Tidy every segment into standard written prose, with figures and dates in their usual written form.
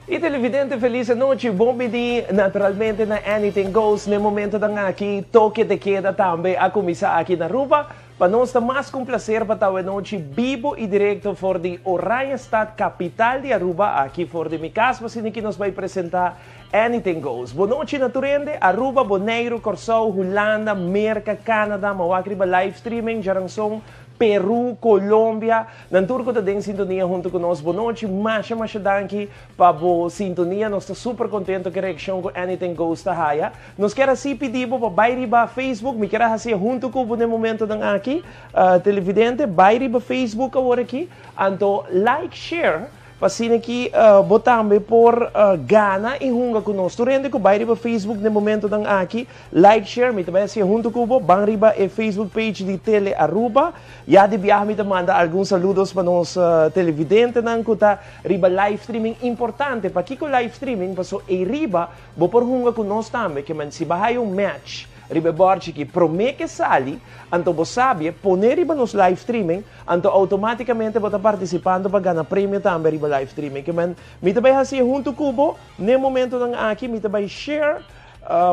Y televidente feliz anochi, bon bini naturalmente na Anything Goes. Na e momentonan aki Toque de Queda tambe a cuminsa aki na Aruba. Pa nos ta mas cu un placer pa ta awe nochi bibo y directo for di Oranjestad, capital di Aruba, aki for di mi cas pa asina ki nos bay presenta Anything Goes. Bo nochi na tur hende, Aruba, Boneiru, Corsou, Hulanda, Merca, Canada, mawak riba live streaming, djaranson, Peru, Colombia, nan tur cu ta den sintonia hunto cu nos. Bo nochi, masha masha danki pa bo sintonia, nos ta super contento cu e reaccion cu Anything Goes ta haya. Nos kier haci pidi bo pa bay riba Facebook, mi kier a haci e hunto cu bo den momentonan aki, televidente, bay riba Facebook awor aki, anto like, share, Pa asina ki bo tambe por gana y hunga cu nos. Tur hende cu bay riba Facebook den momentonan aki, like, share, mi ta bay haci'e hunto cu bo. Ban riba e Facebook page di Tele Aruba. Ya di biaha mi ta manda algun saludos pa nos televidentenan cu ta riba live streaming. Importante, pakico live streaming? Paso eyriba bo por hunga cu nos tambe. Ke si bo haya un match riba e bòrchi ki promé ke sali, anto bo sabie pone riba nos live streaming, anto outomátikamente bo ta partisipando pa gana premio tambe riba live streaming. Ke men, mi ta bai hasié huntu ku bo n'e momentonan aki, mi ta bai share,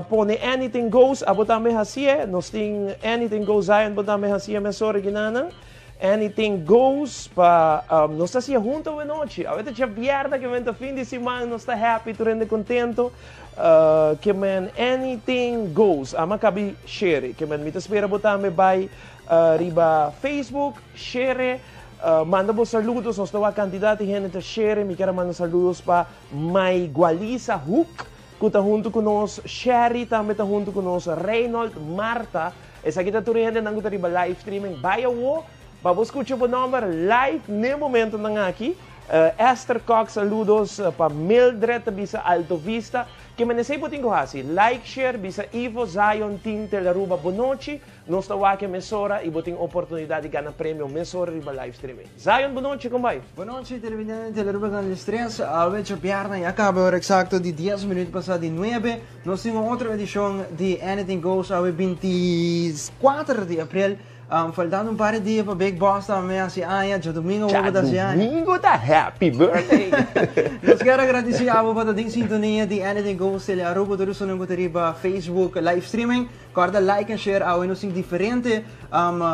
pone Anything Goes, abo tambe hasié, nos tin Anything Goes Zion, bo tambe hasié mesora ginanan. Anything Goes pa nos ta hasié huntu awe nochi. Awe ta djabièrnè ke men ta fin di siman, nos ta happy, tur hende kontento. Ke men anything goes. Ama kabi shere. Ke men mi ta spera bo tambe bai riba Facebook shere manda bo saludos. Nos ta wak kantidat di hende ta shere. Mi kier a manda saludos pa Maigualisa Hoek ku ta huntu ku nos. Sherry tambe ta huntu ku nos. Reynold Marta. Esaki ta tur e hendenan ku ta riba live streaming. Bai awo pa bo skucha bo nòmber live n'e momentonan aki. Esther Cox saludos pa Mildred ta bisa Alto Vista ke men esey bo tin ku hasi like share bisa Ivo Zion Team Telaruba bonochi nos ta wak e mesora y bo tin oportunidad di gana premio mesora riba live streaming Zion bonochi kon bai. Bonochi televidente Telaruba Canal Diestres awe djabièrnè ya kaba e ora eksakto di dies minuut pasa di nuebe nos tin un otro edishon di Anything Goes awe 24 di april. Faltando un par di dia pa Big Boss tambe hasi aña, djadumingo bo ta hasi aña. Djadumingo ta happy birthday! Nos kier a gradisi abo pa ta den sintonia di Anything Goes Tele Aruba tur esunnan ku ta riba Facebook live streaming. Kòrda like en share awe nos tin diferente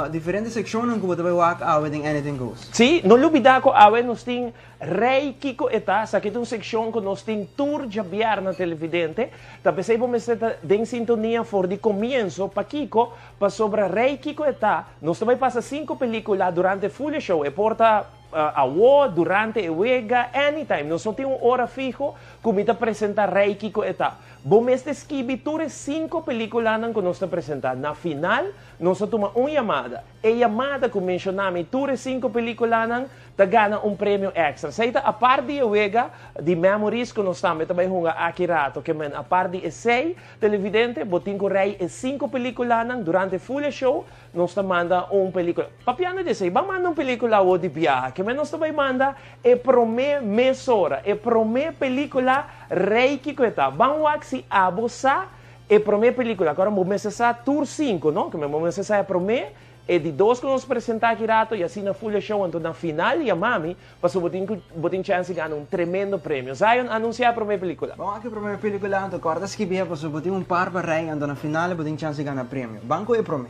diferente sekshonnan ku bo ta bai wak awe den Anything Goes. Sí, no lubida ku awe nos tin Rei kiko e ta? Esaki ta un sekshon ku nos tin tur djabièrnè televidente. Ta p'esei bo mester ta den sintonia for di komienso. Pakiko? Pasobra Rei kiko e ta? Nos ta bai pasa sinku pelíkula durante Fulia Show. E por ta awo, durante e wega, anytime. Nos no tin un ora fiho ku mi ta presentá Rei kiko e ta. Bo mester skibi tur e sinku pelíkulanan ku nos ta presentá. Na final, nos ta tuma un yamada. E yamada ku menshoná mi tur e sinku pelíkulanan ta gana un premio extra. Esei ta apart di e wega di Memories ku nos tambe ta bai hunga aki rato. Ke men apart di esei, televidente, bo tin ku rei e sinku pelíkulanan durante Fulia Show nos ta manda un pelíkula. Papiando di esei, ban manda un pelíkula awor di biaha. Ke men nos ta bai manda e promé mesora, e promé pelíkula Rei Kiko E Ta. Ban wak si abo sa e promé pelíkula. Akora bo mester sa tur sinku, no? Ke men bo mester sa e promé. E di dos ku nos presentá aki rato i asina Fulia Show anto na final yama mi pasobra bo tin ku bo tin chèns di gana un tremendo premio. Zion anunsiá e promé pelíkula. Ban wak e promé pelíkula anto kòrda skibí pasobra bo tin un par pa rei anto na final bo tin chèns di gana premio. Ban ku e promé.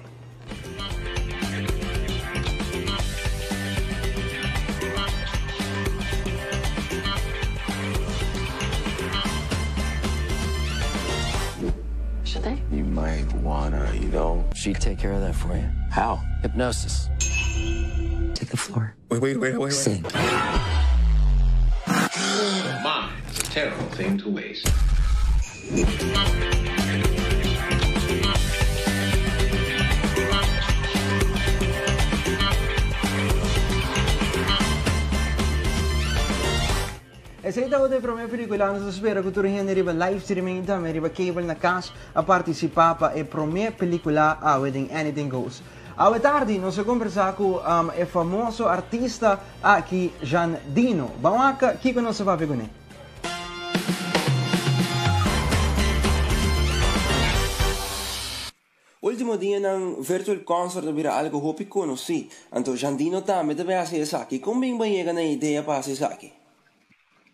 Should they? You might wanna, you know. She'd take care of that for you. How? Hypnosis. To the floor. Wait, wait, wait, wait, wait. Sing. Mind is a terrible thing to waste. Esei tabata e prome pelicula. Nos ta spera cu tur hende riba live streaming y tambe riba cable na cas a participa pa e prome pelicula awe den Anything Goes. Awe tardi nos a conversa cu e famoso artista aki Jean Dino. Ban wak kico nos a papia cune. Ultimo dianan virtual concert a bira algo hopi conoci, anto Jean Dino tambe ta bay haci esaki. Con bin bo yega na e idea pa haci esaki?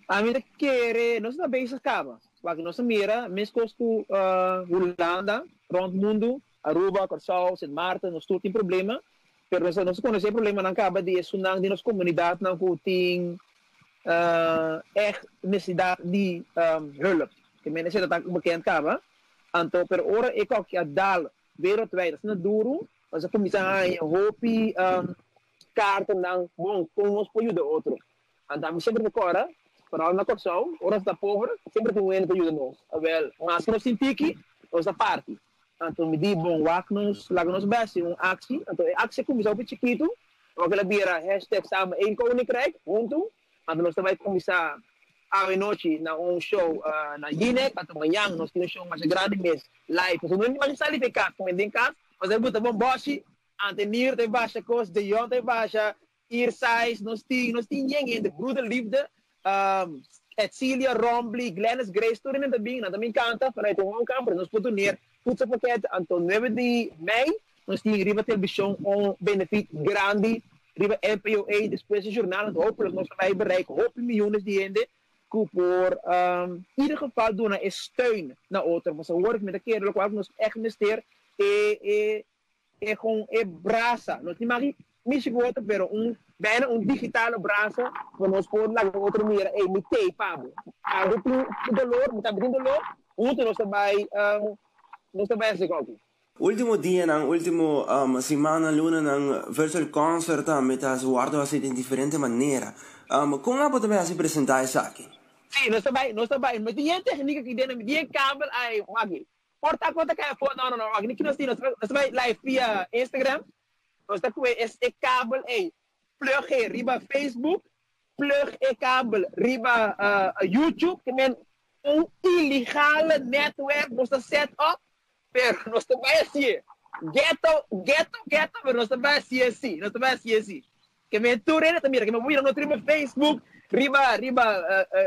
Ami ta kere nos ta bezig kaba. Wak nos a mira meskos ku Hulanda, rònt mundu, Aruba, Kòrsou, Sint Maarten, nos tur tin problema, pero nos nos a konosé e problemanan kaba di esunnan di nos komunidatnan ku tin ègt nesesidat di hulp. Ke men esei ta ta bekend kaba. Anto pero ora e kòki a dal wereldwijd asina duru, nos a kuminsá haña hopi kartanan bon kon nos por yuda otro. Anto ami semper ta kòrda, foral na Kòrsou, ora nos ta pober, semper tin un hende pa yuda nos. Awèl, maske nos tin tiki, nos ta parti. Anto mi di, bon, wak nos, laga nos bai hasi un aksi. Anto e aksi a kuminsá hopi chikitu, awor el a bira hashtag samen één koninkrijk, huntu. Anto nos ta bai kuminsá awe nochi na un show na Jinek, anto mañan nos tin un show masha grandi mes, live. Pasobra no tin sali di kas, ku den kas, nos ta buta bon bòshi, Antenir ta basha kos, Deyon ta basha, Irsais, nos tin, nos tin yen hende, Broeder Liefde, Edcilia, Rombly, Glennis Grace, tur hende ta bin, nan ta bin kanta vanuit hun homecamp, nos por doneer voedselpakket, anto nuebe di mei nos tin riba televishon un benefiet grandi riba NPO despues di journal, anto hopelijk nos ta bai bereik hopi miljones di hende ku por in ieder geval duna e steun na otro, pasobra awor mi ta kere lokual ku nos ègt mester e e E con e brasa, no tin maki mishi cu otro, pero un bijna un digitale brasa pa nos por laga otro mira, ey, mi tey pa bo. Abo tin dolor, mi tambe tin dolor, hunto nos ta bay, nos ta bay haci coki. Ultimo dianan, ultimo simannan, lunanan, virtual concert tambe ta wordo haci den diferente manera. Con abo ta bay haci presenta esaki? Si, nos ta bay, nos ta bay. Mi tin yen tecnica aki den, mi tin yen kabel, ay, wak. Por ta cu ta cay afo? No, no, no. Aki nos tin, nos ta bay live via Instagram. Nos ta cue e kabel ey, plug e riba Facebook, plug e kabel riba YouTube. Ke men un ilegale netwerk nos ta set up, pero nos ta bay hacié. Ghetto, ghetto, ghetto, pero nos ta bay hacié si. Nos ta bay hacié si. Ke men tur hende ta mira, ke men por mira nos riba Facebook, riba, riba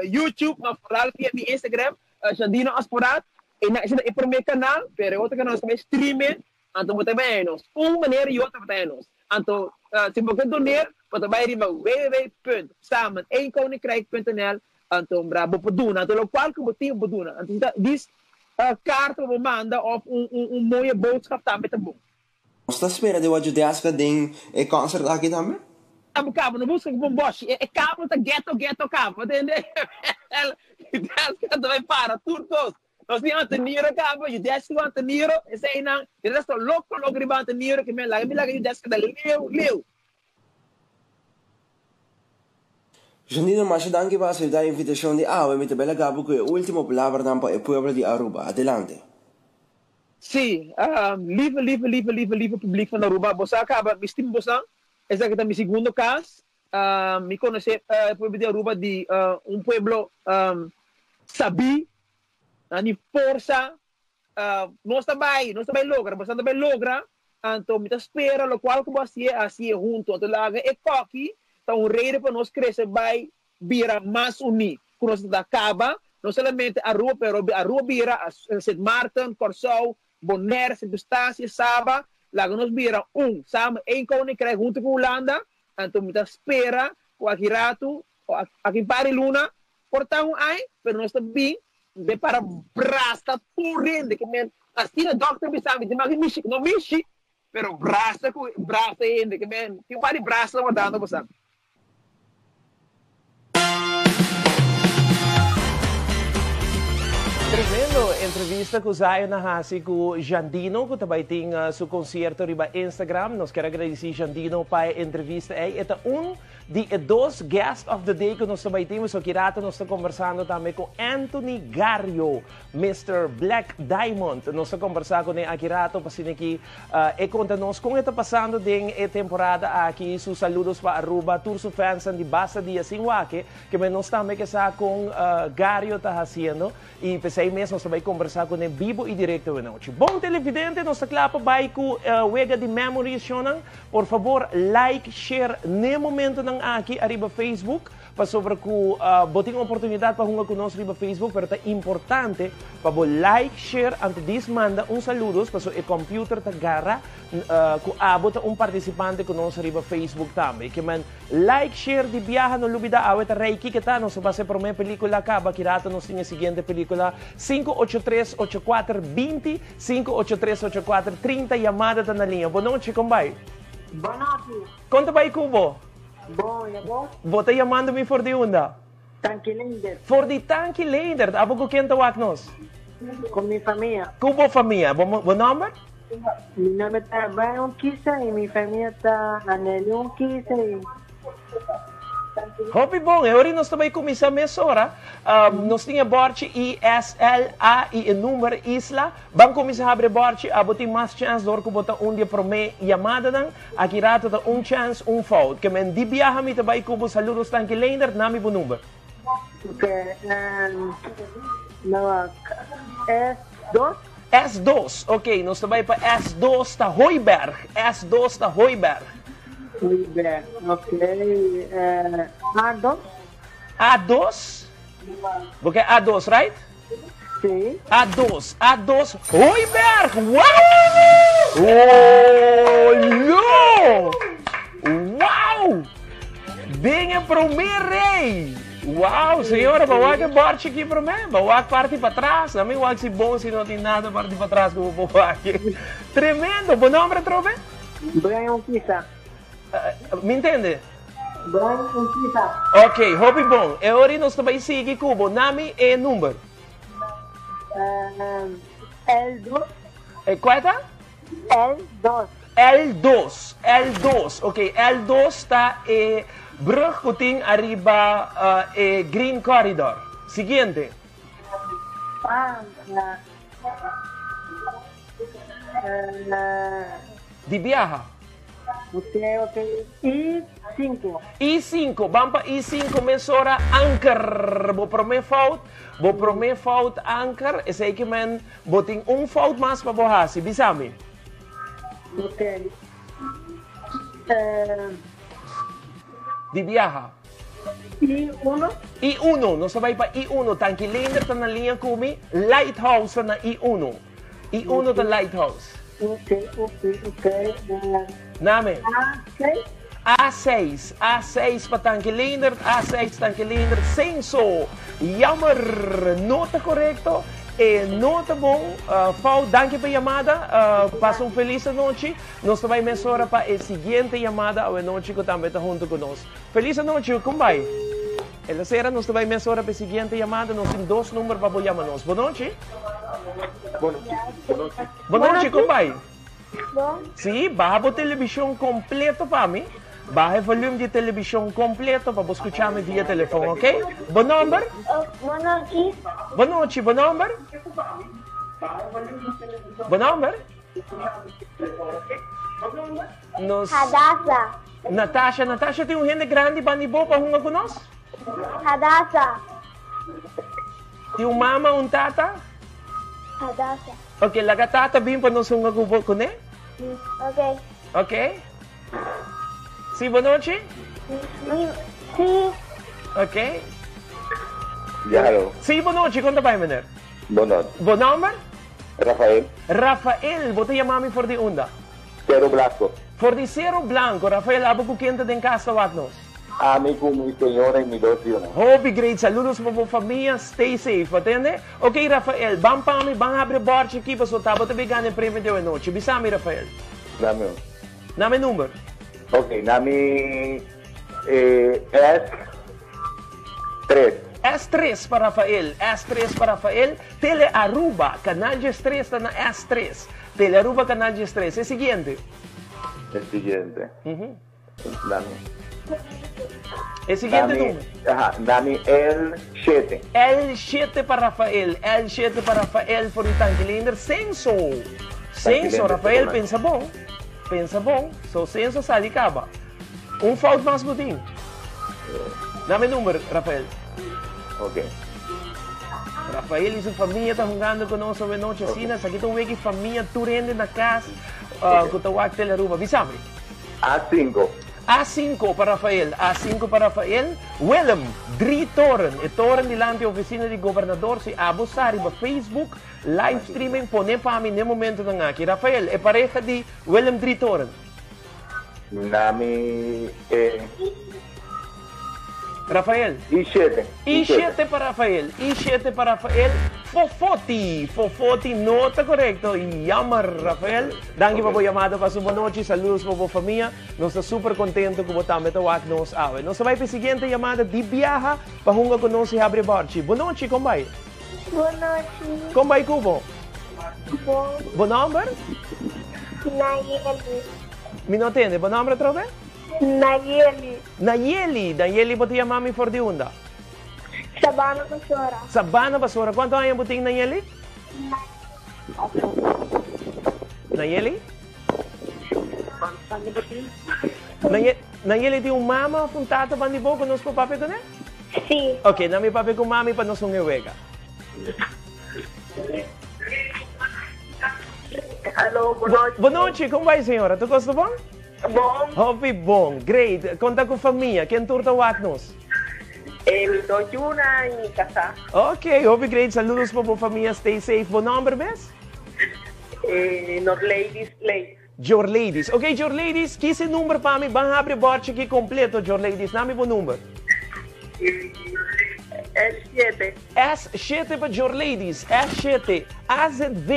YouTube, ma foral via mi Instagram. Jandino Asporaat, e na esei ta e promé kanal, pero e otro kanal nos ta bai streamen, anto bo ta bai haña nos. Un manera i otro bo ta haña nos. Anto si bo ke doner, bo ta bai riba www punt samen één koninkrijk punt nl, anto bra bo por duna. Anto lokual ku bo tin bo por duna. Anto si ta dis karta bo por manda òf un un mooie boodschap tambe ta bon. Nos ta spera di wak Judeska den e concert aki tambe. Cabo cabo no busca bon boshi e cabo ta ghetto ghetto cabo tende Judeska ta bai para tur cos nos tin Antoniro cabo Judeska cu Antoniro eseinan di resto loco loco riba Antoniro ki men laga mi laga Judeska ta leu leu. Jandino masha danki pa acepta e invitacion di awe mi ta bela gabo cu e ultimo palabranan pa e pueblo di Aruba adelante. Sí, lieve, lieve, lieve, lieve, lieve publiek van Aruba, bo sa caba, mi stima bosan, esaki ta mi segundo cas, mi conoce e pueblo di Aruba di un pueblo sabí, nan di forsa, nos ta bay, nos ta bay logra, bosan ta bay logra, anto mi ta spera locual cu bo hacié, hacié hunto, anto laga e coki ta un reden pa nos crece bay bira mas uní ku nos ta kaba, no solamente Aruba pero Aruba bira Sint Maarten, Kòrsou, Bonaire, Sint Eustatius, Saba, laga nos bira un, samen één koninkrijk huntu ku Hulanda, anto mi ta spera ku aki ratu o aki un par di luna, por ta un aña, pero nos ta bin de para brasa tur hende, ke men asina dòkter bisa mi, tin mishi, no mishi, pero brasa ku brasa hende, ke men tin un par di brasa wardando bosan. Tremendo entrevista cu Zion a haci cu Jandino cu ta bay tin su concierto riba Instagram. Nos kier a gradici Jandino pa e entrevista ey. E ta un di e dos guest of the day cu nos ta bay tin. Pasobra ki rato nos ta conversando tambe cu Anthony Gario, Mister Black Diamond. Nos ta conversa cune aki rato pa asina ki E konta nos kon e ta pasando den e temporada aki, su saludos pa Aruba, tur su fansnan di basta dia sin wak-e, ke men nos tambe ke sa kon Gario ta hasiendo i p'esei mes nos ta bai kombersá kuné bibo i direkto awenochi. Bon televidente, nos ta kla pa bai ku wega di memories shownan. Por fabor like, share n'e momentonan aki ariba Facebook. Pasobra ku bo tin oportunidat pa hunga ku nos riba Facebook, pero ta importante pa bo like, share anto dis manda un saludos paso e computer ta gara ku abo ta un partisipante ku nos riba Facebook tambe. Ke men like, share di biaha no lubida awe ta Rey Kike ta nos a basa e prome pelicula kaba ki rato nos tin e siguiente pelicula 583 84 20 583 84 30 yamada ta na liña. Bo nochi kon bai? Bo nochi. Kon ta bai ku bo? Bon, y abo? Bo ta yamando mi for di unda? Tanki Leendert. For di Tanki Leendert. Abo ku ken ta wak nos? Ku mi famia. Ku bo famia. Bo bo nomber? Mi nomber ta Brian Urquiza y mi famia ta Anely Urquiza y. Hopi bon, e ora nos ta bai kuminsá mesora. Nos tin e bòrchi I S L A i e number Isla. Ban kuminsá habri e bòrchi, abo tin mas chèns dor ku bo ta un di e promé yamadanan. Aki rato ta un chèns, un fout. Ke men di biaha mi ta bai ku bo. Saludos Tanki Leendert, na mi bo number. Ok, no, S dos. S dos, ok, nos ta bai pa S dos ta Hooiberg, S dos ta Hooiberg. Hooiberg, ok, A dos. A dos? Bo ke A dos, right? Sí. A dos, A dos, Hooiberg! Wow! Oh, lo! Wow! Den e promé rei! Wow, señora, ba wak e bòrchi aki promé? Ba wak parti patras? Na mi wak si bon si no tin nada parti patras ku bo por wak. Tremendo! Bo nòmber atrobe? Brian Urquiza. Mi ntende? Brian Urquiza. Ok, hopi bon. E ora nos ta bai sigui ku bo. Nami e number. L2. E kua ta? L2. L2, L2, ok, L2 ta e brug ku tin ariba e Green Corridor. Siguiente. Ah, Di biaha. Ok, ok. I5. I5, ban pa I5 mesora anker. Bo promé fout, bo promé fout anker, esei ke men bo tin un fout mas pa bo hasi. Bisa mi. Ok. Di biaha. I1. I1, nos ta bai pa I1. Tanki Leendert ta na liña ku mi. Lighthouse ta na I1. I1 ta Lighthouse. Ok, ok, ok. Name. A6. A6, A6 pa Tanki Leendert, A6 Tanki Leendert, Censo. Jammer, no ta korekto, e no ta bon. Fout, danki pa e yamada. Pasa un felis anochi. Nos ta bai mesora pa e siguiente yamada awenochi ku tambe ta huntu ku nos. Felis anochi, kon bai? El a sera, nos ta bai mesora pa e siguiente yamada. Nos tin dos number pa bo yama nos. Bonochi. Bonochi. Bonochi, kon bai? Bon. Sí, baha bo televishon kompleto pa mi. Baha e volume di e televishon kompleto pa bo skucha mi via telefon, ok? Bo nòmber? Bonochi. Bonochi, bo nòmber? Bo nòmber? Nos. Hadasa. Natasha, Natasha tin un hende grandi banda di bo pa hunga ku nos? Hadasa. Tin un mama, un tata? Hadasa. Ok, laga tata bin pa nos hunga ku bo kuné? Ok. Ok. Si, bonochi? Si. Ok. Ja, hallo. Si, bonochi, kon ta bai, meneer? Bonochi. Bo nomber? Rafael. Rafael, bo ta yama mi for di unda? Cero Blanco. For di Cero Blanco. Rafael, abo ku ken ta den kas ta wak nos? Ami ku mi señora y mi dos yunan. Hopi great, saludos pa bo famia, stay safe, bo tende? Ok Rafael, ban pa mi, ban habri e bòrchi aki pasobra ta bo ta bay gana e premio di awenochi. Bisa mi Rafael. Dame un. Nami e number. Ok, nami e S tres. S tres pa Rafael, S tres pa Rafael, Tele Aruba, canal 13 ta na S tres. Tele Aruba, canal 13. E siguiente. E siguiente. Dami. E siguiente numero. Aha, dami L shete. L shete pa Rafael, L shete pa Rafael for di Tanki Leendert. Censo. Censo, Rafael, pensa bon. Pensa bon. So, censo sali caba. Un fout mas bo tin. Dame number, Rafael. Ok. Rafael y su famia ta hungando cu nos awe nochi asina. Esaki ta un weki famia tur hende na cas cu ta wak Tele Aruba. Bisa mi. A cinco. A5 pa Rafael, A5 pa Rafael. Willem, Drie Toren, e toren dilanti oficina di gobernador. Si abo sa riba Facebook, live streaming, pone pa mi n'e momentonan aki. Rafael, e pareha di Willem Drie Toren. Nami e. Rafael. I shete. I shete pa Rafael. I shete pa Rafael. Fofoti. Fofoti no ta korekto. Jammer, Rafael. Danki pa bo yamada. Pasa un bon nochi. Saludos pa bo famia. Nos ta super contento cu bo tambe ta wak nos awe. Nos ta bai pa e siguiente yamada di biaha pa hunga cu nos y habri e borchi. Bon nochi, con bai? Bon nochi. Con bai cu bo? Bon. Bo nomber? Nayeli. Mi no tende. Bo nomber atrobe? Nayeli. Nayeli! Nayeli, bo ta yama mi for di unda? Sabana Basora. Sabana Basora. Cuanto aña bo tin, Nayeli? Nayeli? Nayeli tin un mama of un tata ban di bo cu nos por papia cu ne? Si. Ok, na mi papia cu mami pa nos hunga e wega. Alo, bon nochi. Bon nochi, con bai señora? Tur cos ta bon? Bon. Hopi bon, great. Con ta cu famia? Ken tur ta wak nos? E mi dos yuna y mi casa. Ok, hopi great. Saludos pa bo famia. Stay safe. Bo nomber mes? E Norladies Ley. Jorladies. Ok, Jorladies, kis e number pa mi. Ban habri e bòrchi aki kompleto, Jorladies. Nami bo number. S shete. S shete pa Jorladies. S shete. AZV.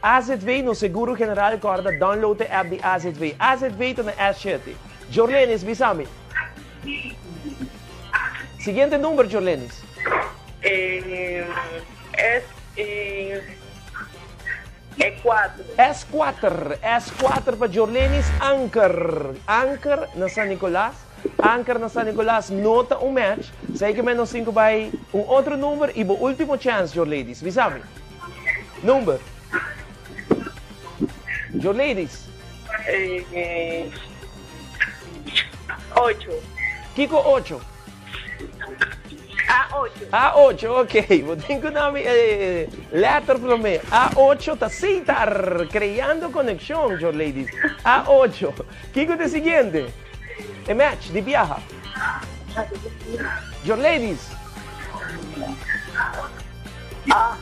AZV, nos seguro general. Kòrda download e app di AZV. AZV ta na S shete. Jorlenis, bisa mi. Siguiente number, Jorlenis. S. E kuater. S kuater, S kuater pa Jorlenis Anker. Anker na San Nicolas. Anker na San Nicolas no ta un match. Sei ke menos sinku bai un otro number y bo ultimo chance, Jorladies. Bisa mi. Number. Jorladies. Ocho. Kiko ocho? A ocho. A ocho, ok. Bo tin ku na mi e letter promé. A ocho ta Seitar, creando conexion, Jor Ladies. A ocho. Kiko ta e siguiente? E match di biaha. Jor Ladies. A.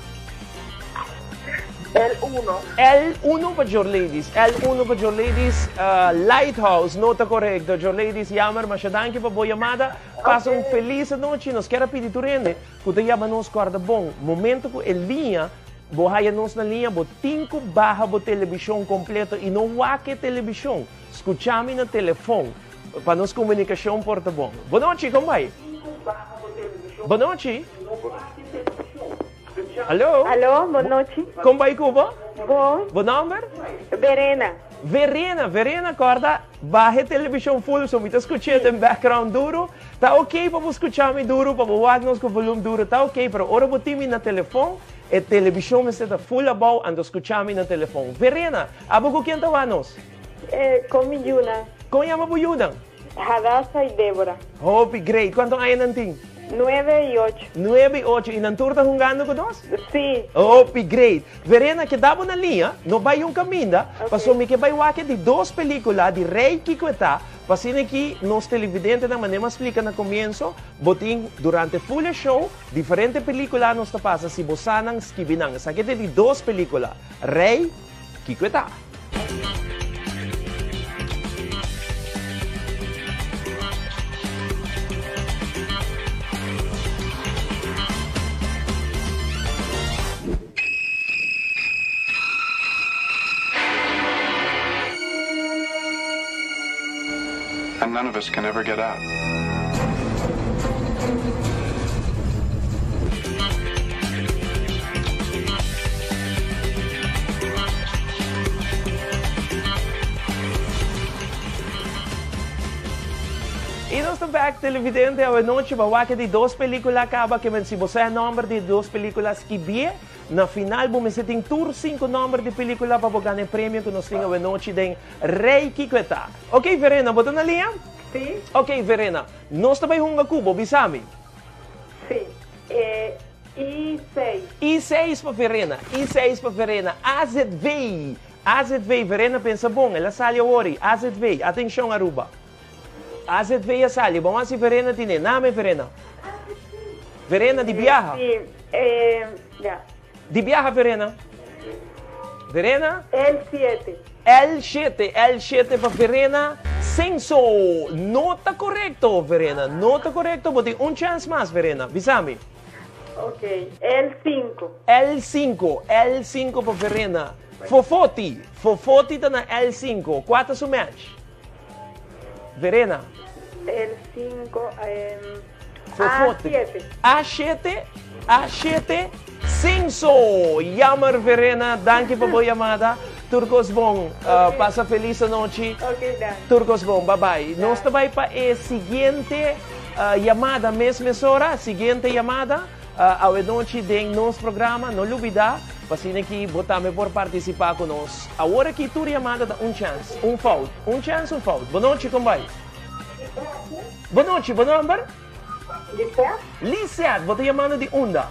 L uno. L uno pa Jor Ladies. L uno pa Jor Ladies. Lighthouse no ta korekto. Jor Ladies, jammer. Masha danki pa bo yamada. Pasa un felis anochi. Nos kier a pidi tur hende ku ta yama nos kòrda bon. Momento ku e liña, bo haya nos na liña, bo tin ku baha bo telebishon kompleto i no wak e telebishon. Skucha mi na telefon pa nos komunikashon por ta bon. Bonochi, kon bai? Bonochi. Alo. Alo, bonochi. Kon bai ku bo? Bon. Bo nòmber? Verena. Verena, Verena kòrda baha e televishon full so mi ta skuch'é den background duru. Ta ok pa bo skucha mi duru, pa bo wak nos ku volum duru, ta ok, pero ora bo tin mi na telefon, e televishon mester ta full abou, anto skucha mi na telefon. Verena, abo ku ken ta wak nos? Kon mi yunan. Kon yama bo yunan? Hadasa i Débora. Hopi great. Kuantu aña nan tin? Nuebe i ocho. Nuebe i ocho. I nan tur ta hungando ku nos? Sí. Hopi great. Verena, keda bo na liña, no bai un kaminda, pasobra mi ke bai wak e di dos pelíkula di Rei Kiko e ta, pa asina ki nos televidentenan, manera mi a splika na komienso, bo tin durante full e show, diferente pelíkula nos ta pasa, si bo sa nan, skibi nan. Esaki ta e di dos pelíkula, Rei Kiko e ta? And none of us can ever get out. Y nos ta back televidente awe nochi pa wak di dos pelicula caba ke men si bo sa e nomber di e dos pelicula skibie na final bo mester tin tur cinco nomber di pelicula pa bo gana e premio ku nos tin awe nochi den Rey Kiko e ta. Ok Verena bo ta na liña? Si. Ok Verena nos ta bay hunga ku bo bisa mi. Si. E I seis. I seis pa Verena, I seis pa Verena, azv, azv, Verena pensa bon, el a sali awor i, azv, atencion Aruba. AZV a sali. Bon hasi Verena tine. Name Verena. Verena di biaha. Si, eh, ya. Di biaha Verena. Verena? L7. L7, L7 pa Verena. Censo. No ta korekto, Verena. No ta korekto. Bo tin un chèns mas, Verena. Bisa mi. Ok, L5. L5, L5 pa Verena. Fofoti, Fofoti ta na L5. Kua ta su match? Verena. L5, em, Fofoti. A7. A7, A7, Censo! Jammer Verena, danki pa bo yamada. Tur kos bon. Pasa felis anochi. Ok, danki. Tur kos bon, bye bye. Nos ta bai pa e siguiente yamada mes mesora. Siguiente yamada awe nochi den nos programa. No lubida pa asina ki bo tambe por participa cu nos. Awor aki tur yamada ta un chance, un fout. Un chance, un fout. Bo nochi, con bai? Bo nochi, bo nomber? Lisette. Lisette, bo ta yamando di unda?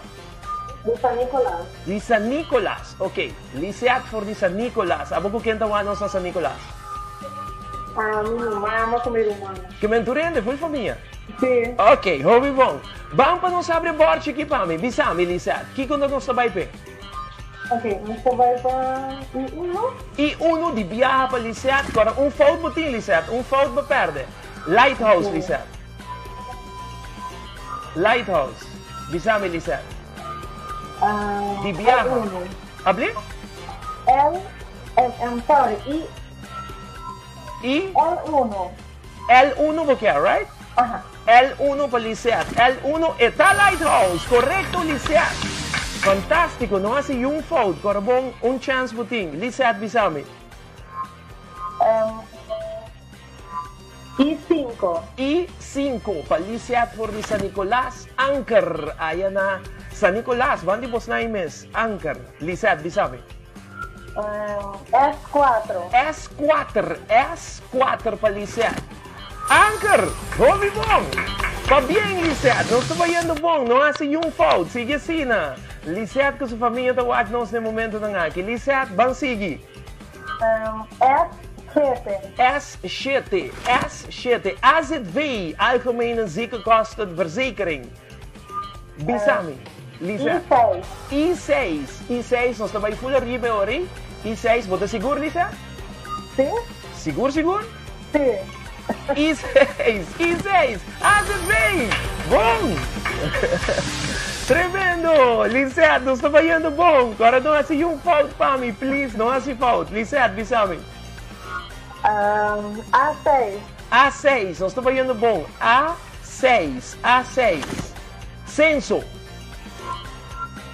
Di San Nicolas. Di San Nicolas, ok. Lisette for di San Nicolas. Abo cu ken ta wak nos na San Nicolas? Ami, mi mama cu mi ruman. Ke men tur hende, full famia? Si. Ok, hopi bon. Ban pa nos habri e borchi aki pa mi. Bisa mi, Lisette, kiko ta nos ta bai p'e? Ok, nos ta bai pa I uno. I uno di biaha pa Lisette. Kora un fout bo tin, Lisette. Un fout bo perde. Lighthouse, Lisette. Lighthouse. Bisa mi, Lisette. Di biaha. L uno. Abli? L, M, M, sorry, I. I? L uno. L uno bo kier, right? Aha. L uno pa Lisette. L uno e ta Lighthouse. Korekto, Lisette. Fantástiko. No hasi yun fout. Kora bon, un chance bo tin. Lisette, bisa mi. I cinco. I cinco pa Lisette for di San Nicolas. Anker. Aya na San Nicolas. Ban di bosnan ei mes. Anker. Lisette, bisa mi. S cuatro. S cuater. S cuater pa Lisette. Anker! Hopi bon! Pabien Lisette! Nos ta bayendo bon, no hasi yun fout. Sigui asina. Lisette ku su famia ta wak nos na e momentonan aki. Lisette, ban sigui. S shete. S shete, S shete. AZV, Algemene Ziekenkostenverzekering. Bisa mi, Lisette. I seis. I seis, I seis. Nos ta bai full ariba e ora ei. I seis. Bo ta sigur, Lisette? Si. Sigur, sigur? Si. I seis, i seis, AZV! Bon! Tremendo! Lisette, nos ta bayendo bon. Kora no hasi yun fout pa mi, please, no hasi fout. Lisette, bisa mi. Um, A seis. A seis, nos ta bayendo bon. A seis, A seis. Censo.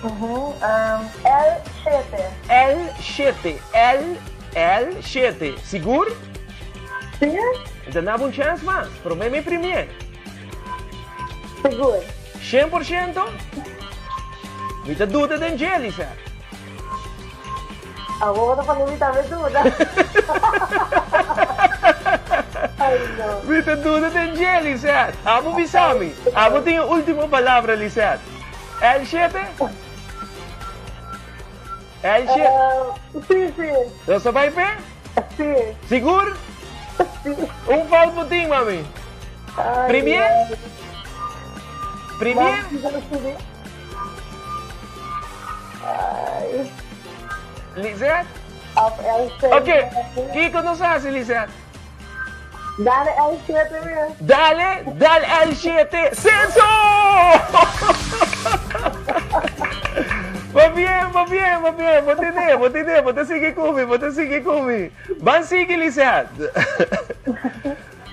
Uhum, um, L shete. L shete, L, L shete. Sigur? Si. Mi ta naba un chèns mas. Promé mi primié. Sigur. Shen por shento? Mi ta duda den dje, Lisette. Awor bo ta pone mi tambe duda. Ay, no. Mi ta duda den dje, Lisette. Abo bisa mi. Abo tin e ultimo palabra, Lisette. El shete? El shete? Si, si. Nos ta bai p'e? Si. Sigur? Si. Un fout bo tin, mami. Ay, Primié? ay. Primié? Mami, Ay. Lisette? Of el shete. Ok, kiko nos hasi, Lisette? Dale el shete mes. Dale, dale el shete. Censo! Va bien, va bien, va bien. Bo tene, bo tene, bo ta sigui cu mi, bo ta sigui cu mi. Ban sigui, Lisette.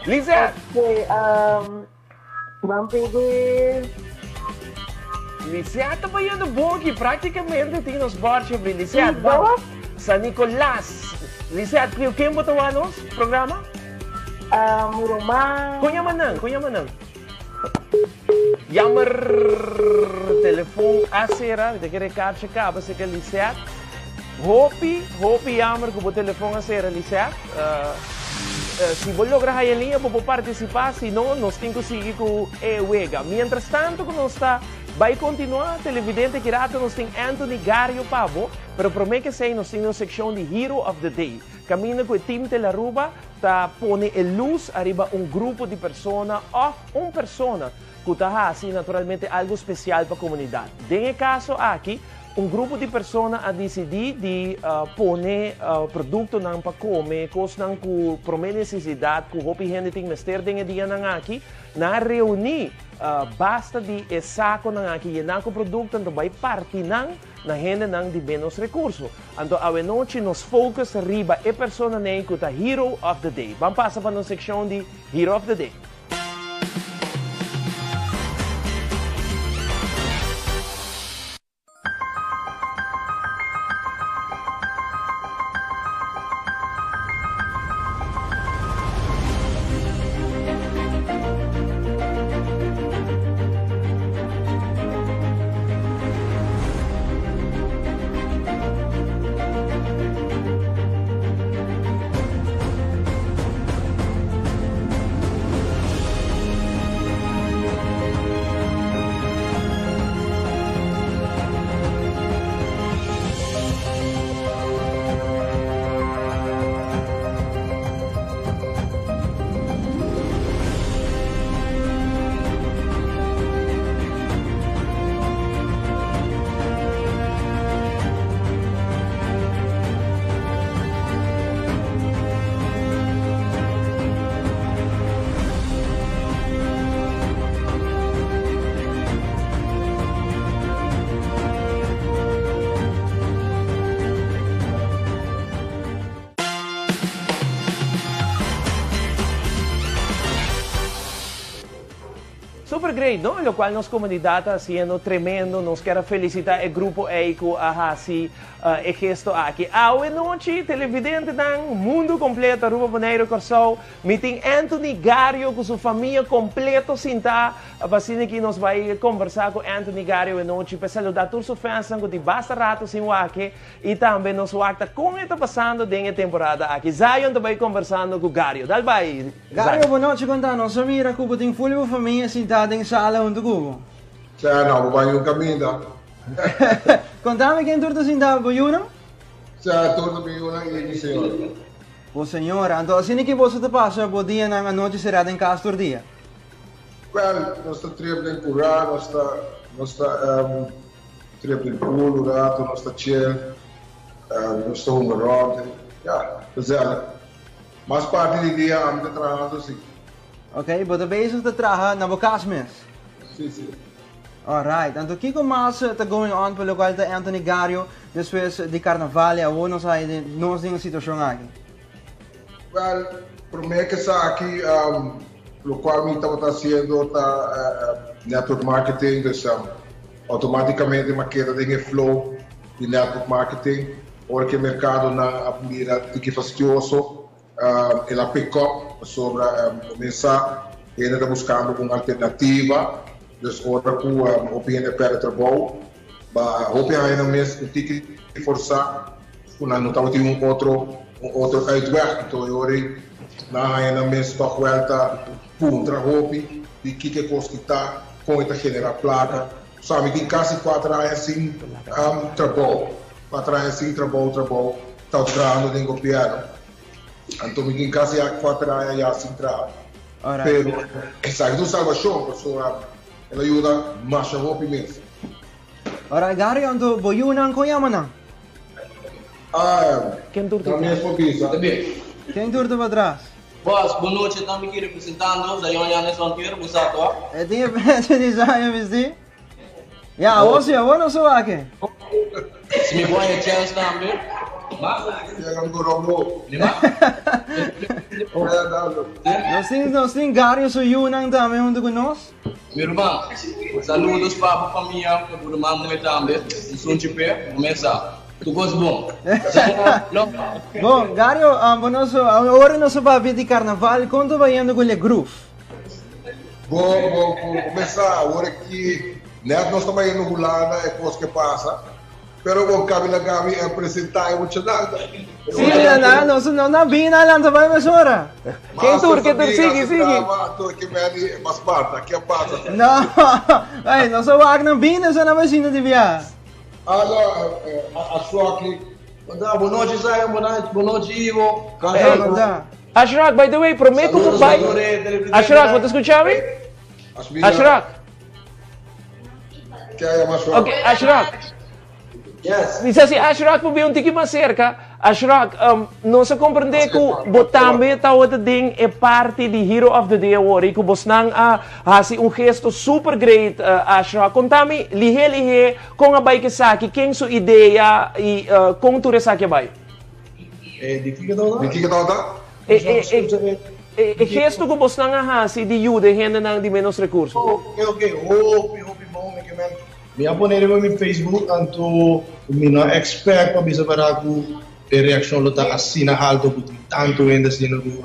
Lisette. Ok, um, ban pidi. Lisette ta bayendo bon aki. Practicamente tin nos bordje abri. Lisette, ban. San Nicolas. Lisette, cu ken bo ta wak nos programa? Um, Roman. Con yama nan? Con yama nan? Jammer. Telefon a cera. Mi ta kere kaartje caba cerca Lisette. Hopi, hopi jammer cu bo telefon a cera, Lisette. Uh, uh, si bo logra haya linea, bo por participa. Si no, nos tin cu sigui cu e wega. Mientras tanto cu nos ta bay continua, televidente, ki rato nos tin Anthony Gario pa bo. Pero prome cu esey nos tin un seccion di Hero of the Day. Caminda cu e team Telaruba ta pone e luz ariba un grupo di persona of un persona cu ta haci naturalmente algo special pa comunidad. Den e caso aki, un grupo di persona a dicidi di pone productonan pa come, cosnan cu prome necesidad cu hopi hende tin mester den e dianan aki. Nan a reuni basta di e saconan aki yena cu producto anto bay parti nan na hendenan di menos recurso. Anto awenochi nos focus riba e personanan cu ta Hero of the Day. Ban pasa pa nos seccion di Hero of the Day. Super great, no? Locual nos comunidad ta haciendo tremendo. Nos kier a felicita e grupo ey cu a haci e gesto aki. Awe nochi, televidentenan, mundo completo, Aruba, Bonaire, Corsou, mi tin Anthony Gario cu su famia completo sinta. Pa asina ki nos bay conversa cu Anthony Gario awe nochi pa e saluda tur su fansnan cu tin basta rato sin wak e y tambe nos wak ta con e ta pasando den e temporada aki. Zion ta bay conversando cu Gario. Dal bay, Zion. Gario, bo nochi conta nos a mira cu bo tin full bo famia sinta den sala hunto cu bo. Cha, no, bo bay un caminda. Contame ken tur ta sinta bo yunan? Cha, tur ta mi yunan y mi señora. Bo señora, anto asina ki boso ta pasa bo dianan anochi sera den cas tur dia? Wel, nos ta trip den cura, nos ta nos ta trip den pool un rato, nos ta chill, nos ta hunga rond, ya, gezellig. Mas parti di dia ami ta trahando si. Ok, bo ta bezig ta traha na bo cas mes? Si, si. Alright, anto kiko mas ta going on pa locual ta Anthony Gario despues di carnaval y awor nos hay den nos den e situacion aki? Wel, prome ke esaki locual mi tabata haciendo ta network marketing, dus automaticamente mi a keda den e flow di network marketing. Ora ke mercadonan a bira tiki fastioso, El a pick up pasobra bo mes sa hende ta buscando un alternativa, dus ora cu hopi hende a perde trabou ba hopi a haya nan mes un tiki forsa cu nan no tabatin un otro un otro uitweg, enton e ora ey nan a haya nan mes toch wel ta puntra hopi di kiko e cos ki ta, con e ta genera placa. Sa mi tin casi cuater aña sin trabou, cuater aña sin trabou, trabou, ta trahando den gobierno. Anto mi tin casi ya cuater aña ya sin traha. Pero esaki ta un salvacion pasobra el a yuda masha hopi mes. Ora Gary, anto bo yunan con yama nan? Ah, nan mes por bisa. Ken tur ta patras? Boss, bon nochi, ta mi ki representando Zion Yanes Ontier, bo sa to? E tin e petje di Zion bisti? Ya, awor si, awor nos a wak e. Si mi por haña chèns tambe, ma. Nos tin, nos tin Gario su yunan tambe huntu ku nos. Mi ruman, saludos pa bo famia, pa bo ruman muhé tambe, un sunchi p'e, bo mes sa. Tu kos bon. Bon, Gario, bo nos, ora nos a papia di carnaval, kon ta bayendo ku Le Groove? Bon, bon, bon. Kumesa awor aki net nos ta bayendo Hulanda e kos ke pasa. Pero bon, kabi laga mi presenta e muchanan. Si, na, nos no na bina lanta bai mesora. Ken tur, ken tur, sigui, sigui. Anto ke meni mas bata, ke pasa? No, ay, nos a wak na bina, so na bai sinta di bia. Ah, no, a suaki. Bon nochi, Zion. Bon nochi, Ivo. Hey. Ashraf, by the way, promé ku bo bai. Ashraf, bo ta skucha mi? Ashraf. Ok, Ashraf. Yes. Mi sa si Ashraf por bin un tiki mas serka. Ashraf, um, nos a komprendé ku bo tambe tabata den e parti di Hero of the Day awor i ku bosnan a hasi un gesto super great, uh, Ashraf. Konta mi lihé lihé kon a bai ku esaki, ken su idea i uh, kon tur esaki a bai. Eh, di kiko tabata? Di kiko tabata? E, e, e, e, e gesto ku bosnan a hasi di yuda e hendenan di menos rekurso. Ok, ok, hopi, hopi bon, mi ke men. Mi a pone riba mi Facebook anto mi no a expect pa bisa berdad cu e reaccion lo ta asina alto cu tin tanto hende asina cu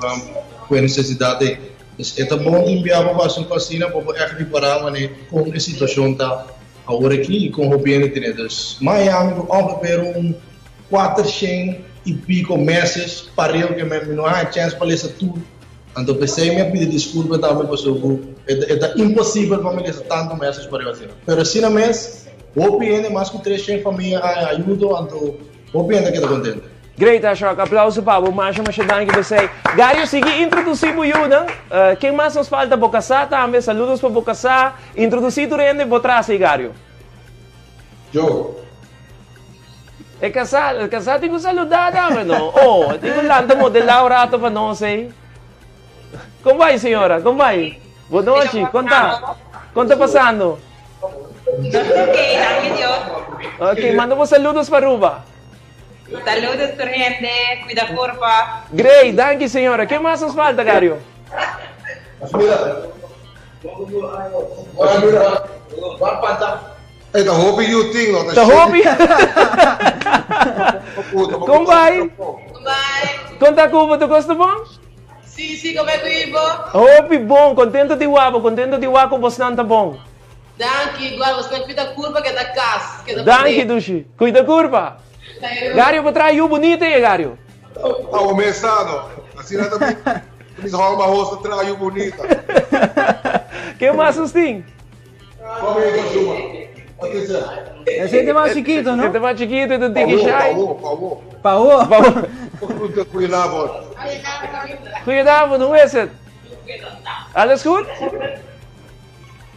cu e necesidad ey. Dus e ta bon tin bia pa pasa un cos asina pa bo echt ripara mane con e situacion ta awor aki y con hopi hende tene. Dus Miami cu ongeveer un cuatershen y pico message pareu ke mi no a haña chance pa lesa tur. Anto p'esei mi a pidi disculpa tambe pasobra cu e ta imposibel pa mi lesa tanto message pariba asina. Pero asina mes, hopi hende, mas cu 300 famia a haña ayudo, anto hopi hende a keda contento. Great Ashok, aplauso pa bo, masha masha danki p'esei. Gario sigui introduci bo yunan, ken mas nos falta? Bo casá tambe, saludos pa bo casá, introduci tur hende bo tras ei Gario. Yo. E casá, e casá tin cu saludá tambe, no? Oh, e tin cu lanta modelá un rato pa nos ei. Con bai, señora? Con bai? Bon nochi, con ta? Con ta pasando? Nos ta ok, danki Dios. Ok, manda bo saludos pa Aruba. Saludos tur hende, cuida curpa. Great, danki señora. Ken mas nos falta, Gario? Ey, ta hopi yu tin, no? Ta hopi. Kon bai? Kon ta ku bo? Tur kos ta bon? Si, si, kon bai ku ibo? Hopi bon, kontento di wak bo, kontento di wak ku bosnan ta bon. Danki, igual, bosnan kuida kurpa keda kas, keda Danki, dushi. Kuida kurpa. Gario, bo traha yu bunita ye, Gario. Awo mesa no. Asina ta mi hòmber hos ta traha yu bunita. Ke mas nos tin? Ese ta mas chiquito, no? Ese ta mas chiquito, e ta tiki shai. Pawo, pawo. Pawo. Goedenavond. Goedenavond, hoe is het? Alles goed?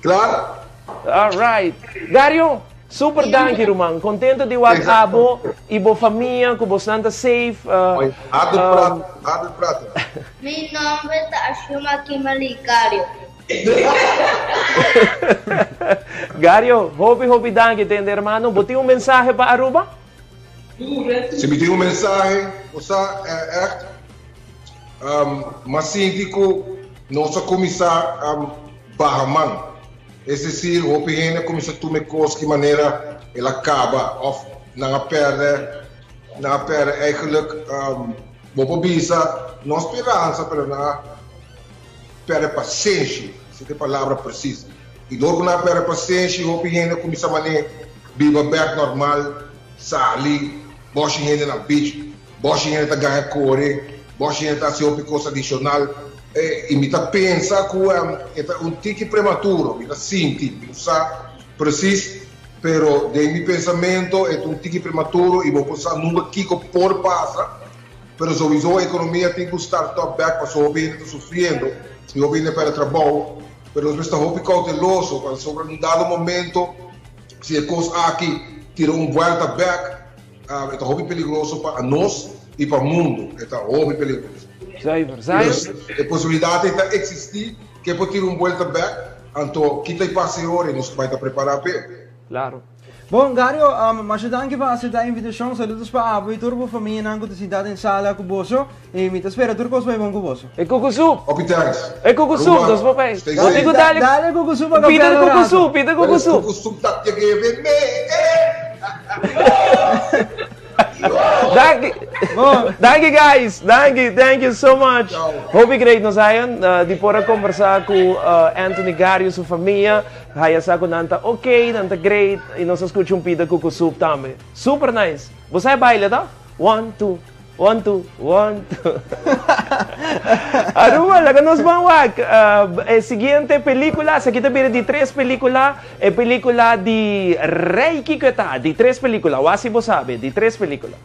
Klaar? All right. Dario, super danki ruman. Contento di wak abo y bo famia cu bosnan ta safe. Uh, Harder praten, harder praten. Mi nomber ta Ashuma Kimberly Gario. Gario, hopi hopi danki tende hermano. Bo tin un mensahe pa Aruba? Si mi tin un mensahe, bo sa echt m'a sinti ku nos a kuminsá baha man. Es desir, hopi hende a kuminsá tuma e kos ki manera el a kaba òf nan a pèrdè, nan a pèrdè eigenlijk bo por bisa no speransa pero nan a pèrdè pasenshi, esei ta e palabra presis. I dor ku nan a pèrdè pasenshi, hopi hende a kuminsá manera biba bèk normal, sali, bòshi hende na beach, bòshi hende ta gaña kore, bòshi hende ta hasi hopi kos adishonal. I mi ta pensa ku e ta un tiki prematuro, mi ta sinti, mi no sa presis, pero den mi pensamento e ta un tiki prematuro i bo por sa nunka kiko por pasa. Pero sowiso economia tin cu start up bek pasobra hopi hende ta sufriendo y hopi hende a perde trabou. Pero nos mester ta hopi cauteloso pasobra en un dado momento si e cos aki tira un vuelta bek e ta hopi peligroso pa nos y pa mundo. E ta hopi peligroso. Zuiver, zuiver. Dus e posibilidad ei ta existi cu e por tira un vuelta bek anto kita y pasa e ora y nos bay ta prepara p'e. Claro. Bon, Gario, masha danki pa acepta e invitacion. Saludos pa abo y tur bo famianan cu ta sinta den sala cu boso. Y mi ta spera tur cos bay bon cu boso. E cucusup. Hopi thanks. E cucusup, nos por bay. Stay Bo tin safe. cu dale. Dale cucusup pa Pida café cucusup, rato. pida Well, it's cucusup. cucusup that you giving me. Eh. Danki. Danki guys. Danki. Thank you so much. Hopi great nos hayan uh, di por a conversa cu uh, Anthony Gario su famia. Haya sa cu nan ta ok, nan ta great. Y nos a scucha un pida cucu soup tambe. Super nice. Bo sabe baila ta? One, two. One, two. One, two. Aruba, laga nos ban wak. Uh, e siguiente pelicula, esaki ta bira di tres pelicula. E pelicula di Rey, kiko e ta? Di tres pelicula. Wak si bo sabe. Di tres pelicula.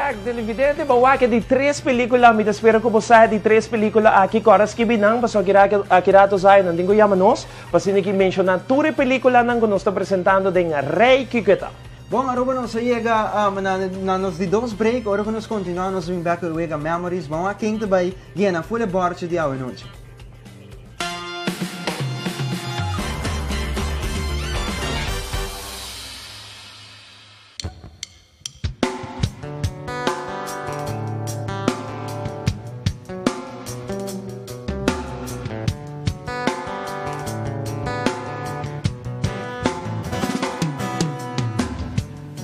back, televidente. Bo wak e di tres pelicula. Mi ta spera cu bo sa e di tres pelicula aki. Cu ora skibi nan, pasobra aki ra aki rato sa nan tin cu yama nos pa asina ki menciona tur e peliculanan cu nos ta presentando den Rey Kiketa. Bon, Aruba nos a yega na na nos di dos break. Ora cu nos continua nos bin back cu e wega Memories. Ban wak ken ta bay gena full e borchi di awe nochi.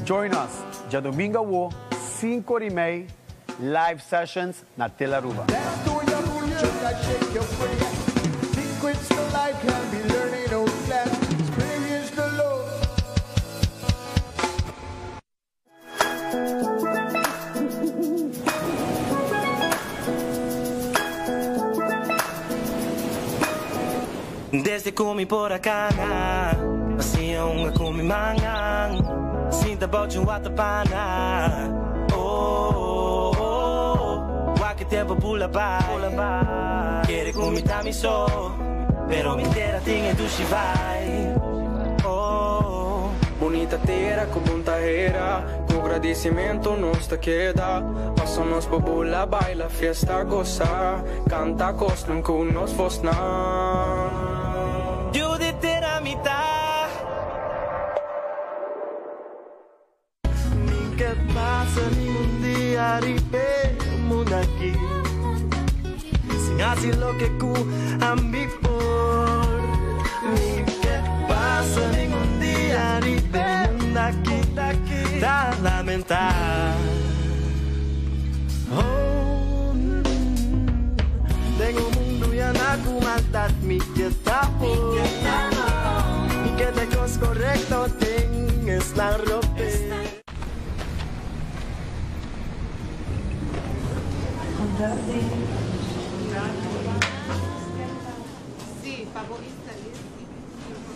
Join us djadomingo awo cinco ora y mei live sessions na Telaruba. Desde cu mi por a cana, Hacia hunga cu mi mangan, Sinta bou dje un watapana. Oh, oh, oh, Wak e tempo bula bai. Kere cu mi ta mi so, Pero mi tera tin e dushi vibe. Oh. Bunita tera cu bon ta hera, Cu gradicimento nos ta keda, Paso nos por bula, baila, fiesta, goza, Canta cosnan cu nos voznan. Yu di tera mi ta. Mi ke pasa ningun dia riba e mundu aki sin hasi loke ku ami por. Mi ke pasa ningun dia riba e mundu aki ta lamentá. Oh, den un mundu yana ku maldat mi ke ta por. Mi ke ta e kos korekto den esnan rope.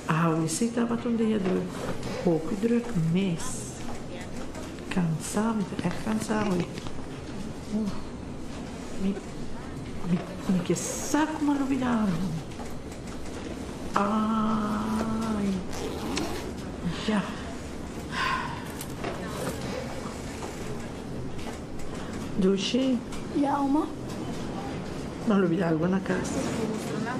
Awe si tabata un dia druk, hopi druk mes. Cansá, mi ta ègt cansá awe. Uf, mi, mi, mi ke sa ku mi a lubidá algu. Ai, ya. Dushi. Ya, oma. Mi a lubidá algu na kas.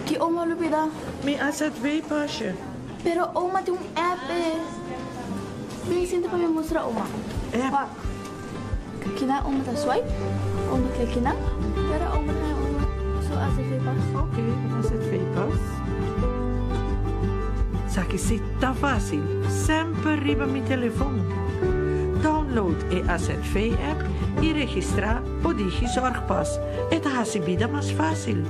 Ki oma a lubidá? Mi AZV pasje. Pero oma tin un app e. Bin sinta pa mi mustra oma. App? Wak. Kina oma ta swipe, oma klik kina, pero oma ta haña oma su AZV pas. Ok, AZV pas. Esaki si ta fácil, semper riba mi telefon. Download e AZV app y registra bo Digizorgpas. E ta haci bida mas fácil.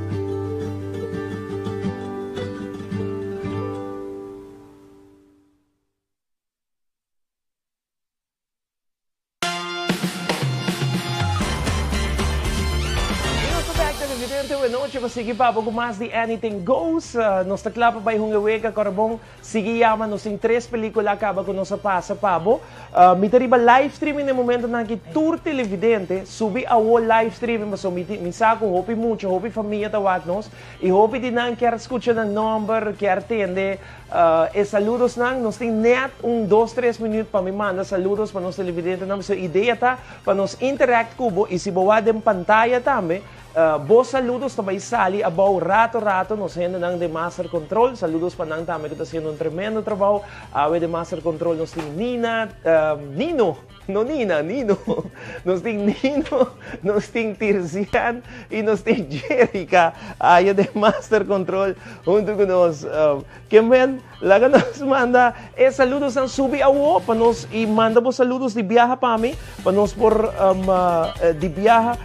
Y nos ta bek televidente buenochi pa sigui papa cu mas di Anything Goes. Nos ta cla pa bay hunga wega cora bon sigui yama nos tin tres pelicula caba cu nos a pasa pa bo. Mi ta riba live streaming na e momentonan aki tur televidente subi awo live streaming pasobra mi mi sa cu hopi mucha hopi famia ta wak nos y hopi di nan kier scucha nan nomber kier tende E saludosnan, nos tin net un dos tres minuut pa mi manda saludos pa nos televidentenan, pasobra idea ta pa nos interact ku bo i si bo wak den pantaya tambe, bo saludos ta bai sali abou rato rato, nos hendenan den Master Control, saludos pa nan tambe ku ta haciendo un tremendo trabou, awe den Master Control nos tin Nina, Nino. No Nina, Nino. Nos tin Nino, nos tin Tirzian y nos tin Jerica aya den Master Control hunto cu nos. Kemen, laga nos manda e saludosnan subi awo pa nos y manda bo saludos di biaha pa mi, pa nos por di biaha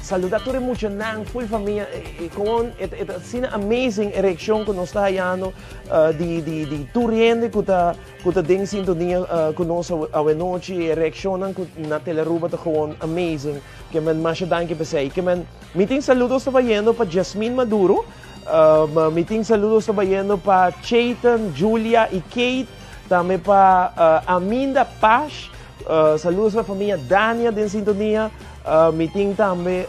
saluda tur e muchanan, full famia. Con e ta asina amazing e reaccion cu nos ta hayando di tur hende cu ta Cu ta den sintonia cu nos awenochi, e reaccionnan cu na Telearuba ta gewoon amazing. Ke men masha danki p'esey. Ke men, mi tin saludos ta bayendo pa Jasmine Maduro, mi tin saludos ta bayendo pa Chayton, Julia y Kate, tambe pa Aminda Pash. Saludos pa famia Dania den sintonia. Mi tin tambe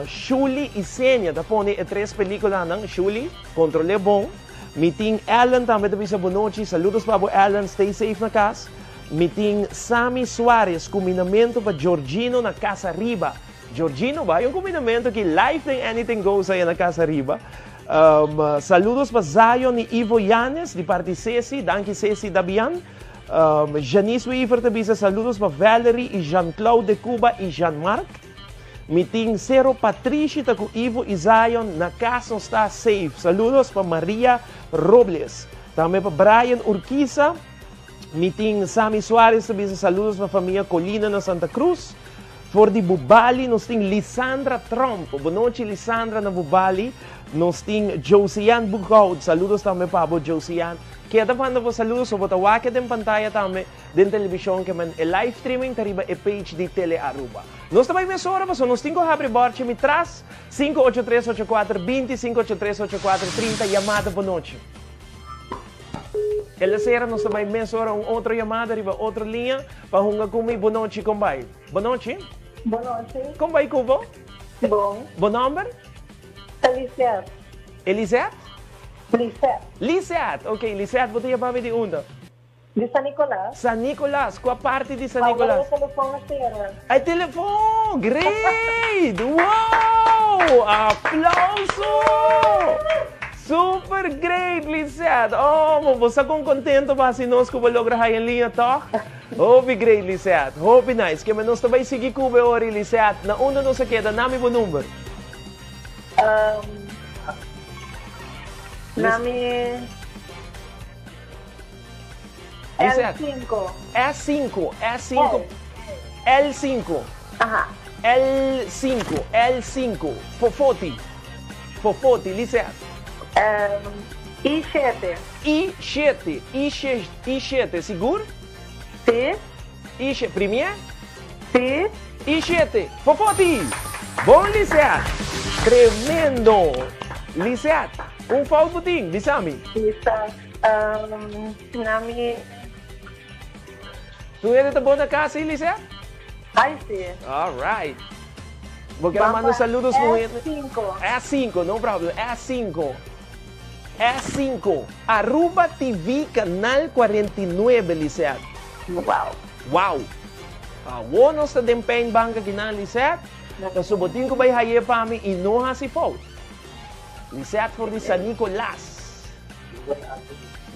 Shuli y Senia ta pone e tres peliculanan. Shuli, controle bon. Mi tin Ellen tambe ta bisa bonochi. Saludos pa bo Ellen, stay safe na cas. Mi tin Sammy Suarez, cuminamento pa Georgino na Casa Riba. Georgino, bay un cuminamento aki live den Anything Goes aya na Casa Riba. Saludos pa Zion y Ivo Yanes di parti Ceci. Danki Ceci Dabian. Janice Wever ta bisa saludos pa Valerie y Jean Claude de Cuba y Jean Marc. Mi tin Cero Patrishi ta cu Ivo y Zion na cas nos ta safe. Saludos pa Maria Robles. Tambe pa Brian Urquiza. Mi tin Sammy Suarez ta bisa saludos pa famia Colina na Santa Cruz. For di Bubali nos tin Lisandra Tromp. Bonochi Lisandra na Bubali. Nos tin Josian Boekhout. Saludos tambe pa bo Josian. Keda manda bo saludos o bo ta wak den pantaya tambe den televishon ke men e live streaming ta riba e page di Tele Aruba. Nos ta bai mesora paso nos tin ku habri borchi mi tras 583 84 20 583 84 30 yamada bonochi. El a sera nos ta bai mesora un otro yamada riba otro liña pa hunga ku mi bonochi kon bai. Bonochi. Bonochi. Kon bai ku bo? Bon. Bo nomber? Elisette. Elisette? Lisette. Lisette, ok. Lisette, bo ta yama mi di unda? Di San Nicolas. San Nicolas, kua parti di San Nicolas? Awor e telefon a sera. E telefon! Great! Wow! Aplauso! Super great, Lisette! Oh, bo bo sa kon kontento bo hasi nos ku bo logra haya en liña tòg? Hopi great, Lisette. Hopi nice. Keme nos ta bai sigui ku bo e ora, Lisette. Na unda nos a keda? Nami bo number. Nami L5. S5, S5. L5. Aha. L5, L5. Fofoti. Fofoti, Lisette. I7. I7, I7, sigur? Si. I7, primié? Si. I7, Fofoti! Bon Lisette! Tremendo! Lisette, un fout bo tin? Bisa mi. Bisa, na mi. Tur hende ta bon na kas ei, Lisette? Ai si. All right. Bo kier a manda saludos ku hende? S5. S5, no problem. S5. S5. Aruba TV Canal 49, Lisette. Wow. Wow. Awor nos ta den pijnbank akinan, Lisette. Paso bo tin ku bai haye pa mi i no hasi fout. Lisette for di San Nicolas.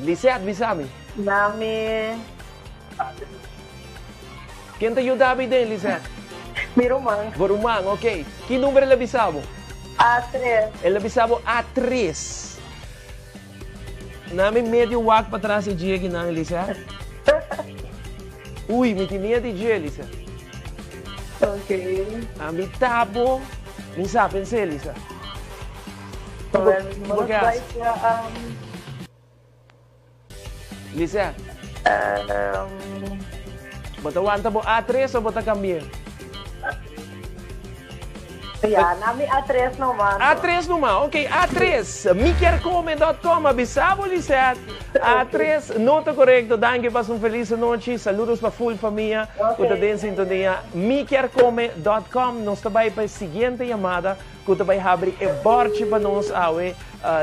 Lisette, bisa mi. Nami. Ken ta yuda bo den, Lisette? Mi ruman. Bo ruman, ok. Ki number el a bisa bo? A3. El a bisa bo A3. Nami medio wak patras e dje akinan, Lisette. Ui, mi tin miedo di dje, Lisa. Ok. Ami ta bo, mi sa pens'é, Lisa. Well, Ki bo ke hasi? Lisa. Bo ta wanta bo A3 o bo ta kambi'é? Ya, na mi A3 numa. A3 numa, ok, A3. Mikierkome dot com a bisa bo Lisette. A3 no ta korekto. Danki, pasa un felis anochi. Saludos pa full famia ku ta den sintonia. Mikierkome dot com. Nos ta bai pa e siguiente yamada ku ta bai habri e bòrchi pa nos awe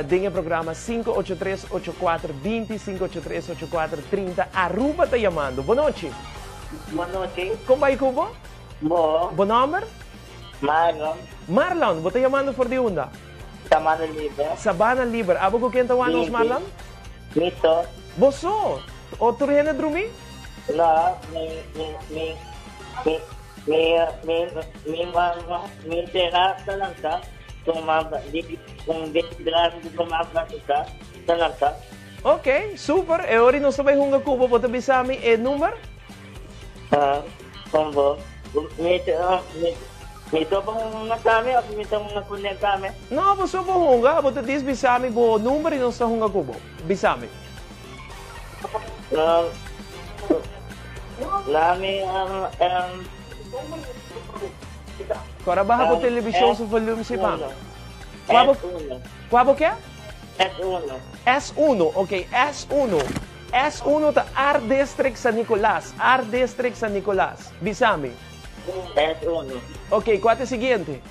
den e programa 583 84 20 583 84 30. Aruba ta yamando. Bonochi. Bonochi. Kon bai ku bo? Bo. Bo nòmber? Marlon. Marlon, bo ta yamando for di unda? Sabana Liber. Sabana Liber. Abo ku ken ta wak nos, Marlon? Mi so. Bo so? O tur hende drumi? No, mi, mi, mi, mi, mi, mi, mi mama, mi tera ta lanta, su mama, di, un di grandi su mama ta, ta lanta. Ok, super. E ora nos ta bai hunga ku bo, bo ta bisa mi e number? Ah, con bo. Mi ta, mi, mi ta pa hunga tambe of mi ta hunga ku ne tambe? No, bo so por hunga. Bo ta dis bisa mi bo number y nos ta hunga ku bo. Bisa mi. Um, la mi, um, um. Kora baha bo television su volume si pa. Kua bo, S1. kua bo ke? S1. S1, ok, S1. S1 ta Art District San Nicolas. Art District San Nicolas. Bisami. S1. Ok, kua ta e siguiente?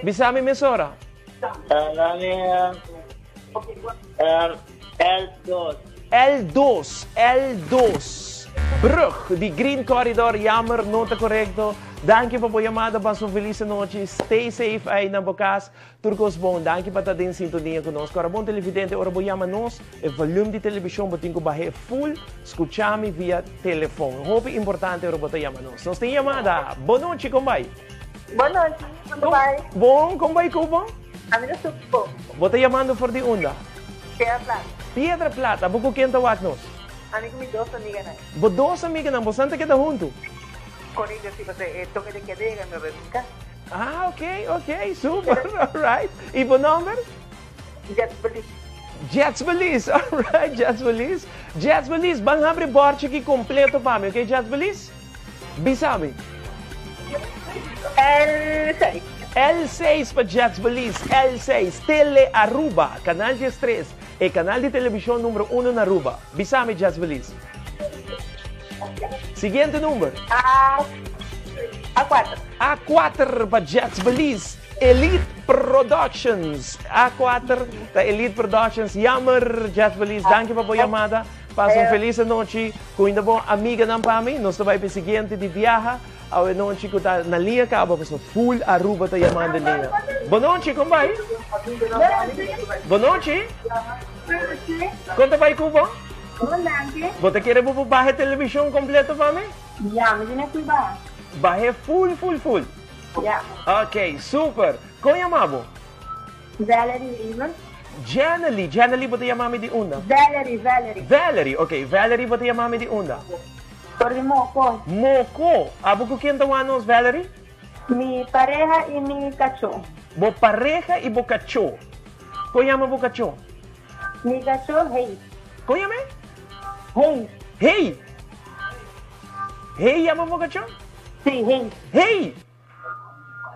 Bisami mesora. Nami L2. L2, L2. Brug di Green Corridor, jammer, no ta korekto. Danki pa bo yamada, pasa un felis anochi. Stay safe ei na bo kas. Tur kos bon, danki pa ta den sintonia ku nos. Kora bon televidente, ora bo yama nos, e volume di televishon bo tin ku bah'é full, skucha mi via telefon. Hopi importante ora bo ta yama nos. Nos tin yamada. Bon nochi, kon bai? Bon nochi, kon ta bai? Bon, kon bai ku bo? Ami ta super bon. Bo ta yamando for di unda? Piedra Plata. Piedra Plata, bo ku ken ta wak nos? Ami ku mi dos amiganan. Bo dos amiganan, bosan ta keda huntu? Korekto, si, pasobra e toke de keda yega mi bai mi kas. Ah, ok, ok, super, alright. Y bo nomber? Jets Belize. Jets Belize, alright, Jets Belize. Jets Belize, ban habri borchi aki completo pa mi, ok, Jets Belize? Bisa mi. L6. L6 pa Jets Belize, L6, Tele Aruba, Canal 13, e canal di television numero uno na Aruba. Bisa mi, Jets Belize. Siguiente number. A A4. A4 pa Jets Belize. Elite Productions. A4 ta Elite Productions. Jammer, Jets Belize. Danki pa bo yamada. Pasa un feliz anochi. Cuinda bo amiganan pa mi. Nos ta bai pa e siguiente di biaha. Awe nochi cu ta na liña caba pasobra full Aruba ta yamando e liña. Bonochi, con bai? Bonochi. Con ta bai cu bo? Bon danki. Bo ta kere bo por baha e televishon kompleto pa mi? Ya, mi tin aki baha. Bah'é full full full? Ya. Ok, super. Kon yama bo? Valerie Weaver. Jenely, Jenely bo ta yama mi di unda? Valerie, Valerie. Valerie, ok. Valerie bo ta yama mi di unda? For di Moko. Moko. Abo ku ken ta wak nos, Valerie? Mi pareha i mi kachó. Bo pareha i bo kachó. Kon yama bo kachó? Mi kachó Hey. Kon yama e? Hey. Hey! Hey yama bo kachó? Sí, Hey. Hey!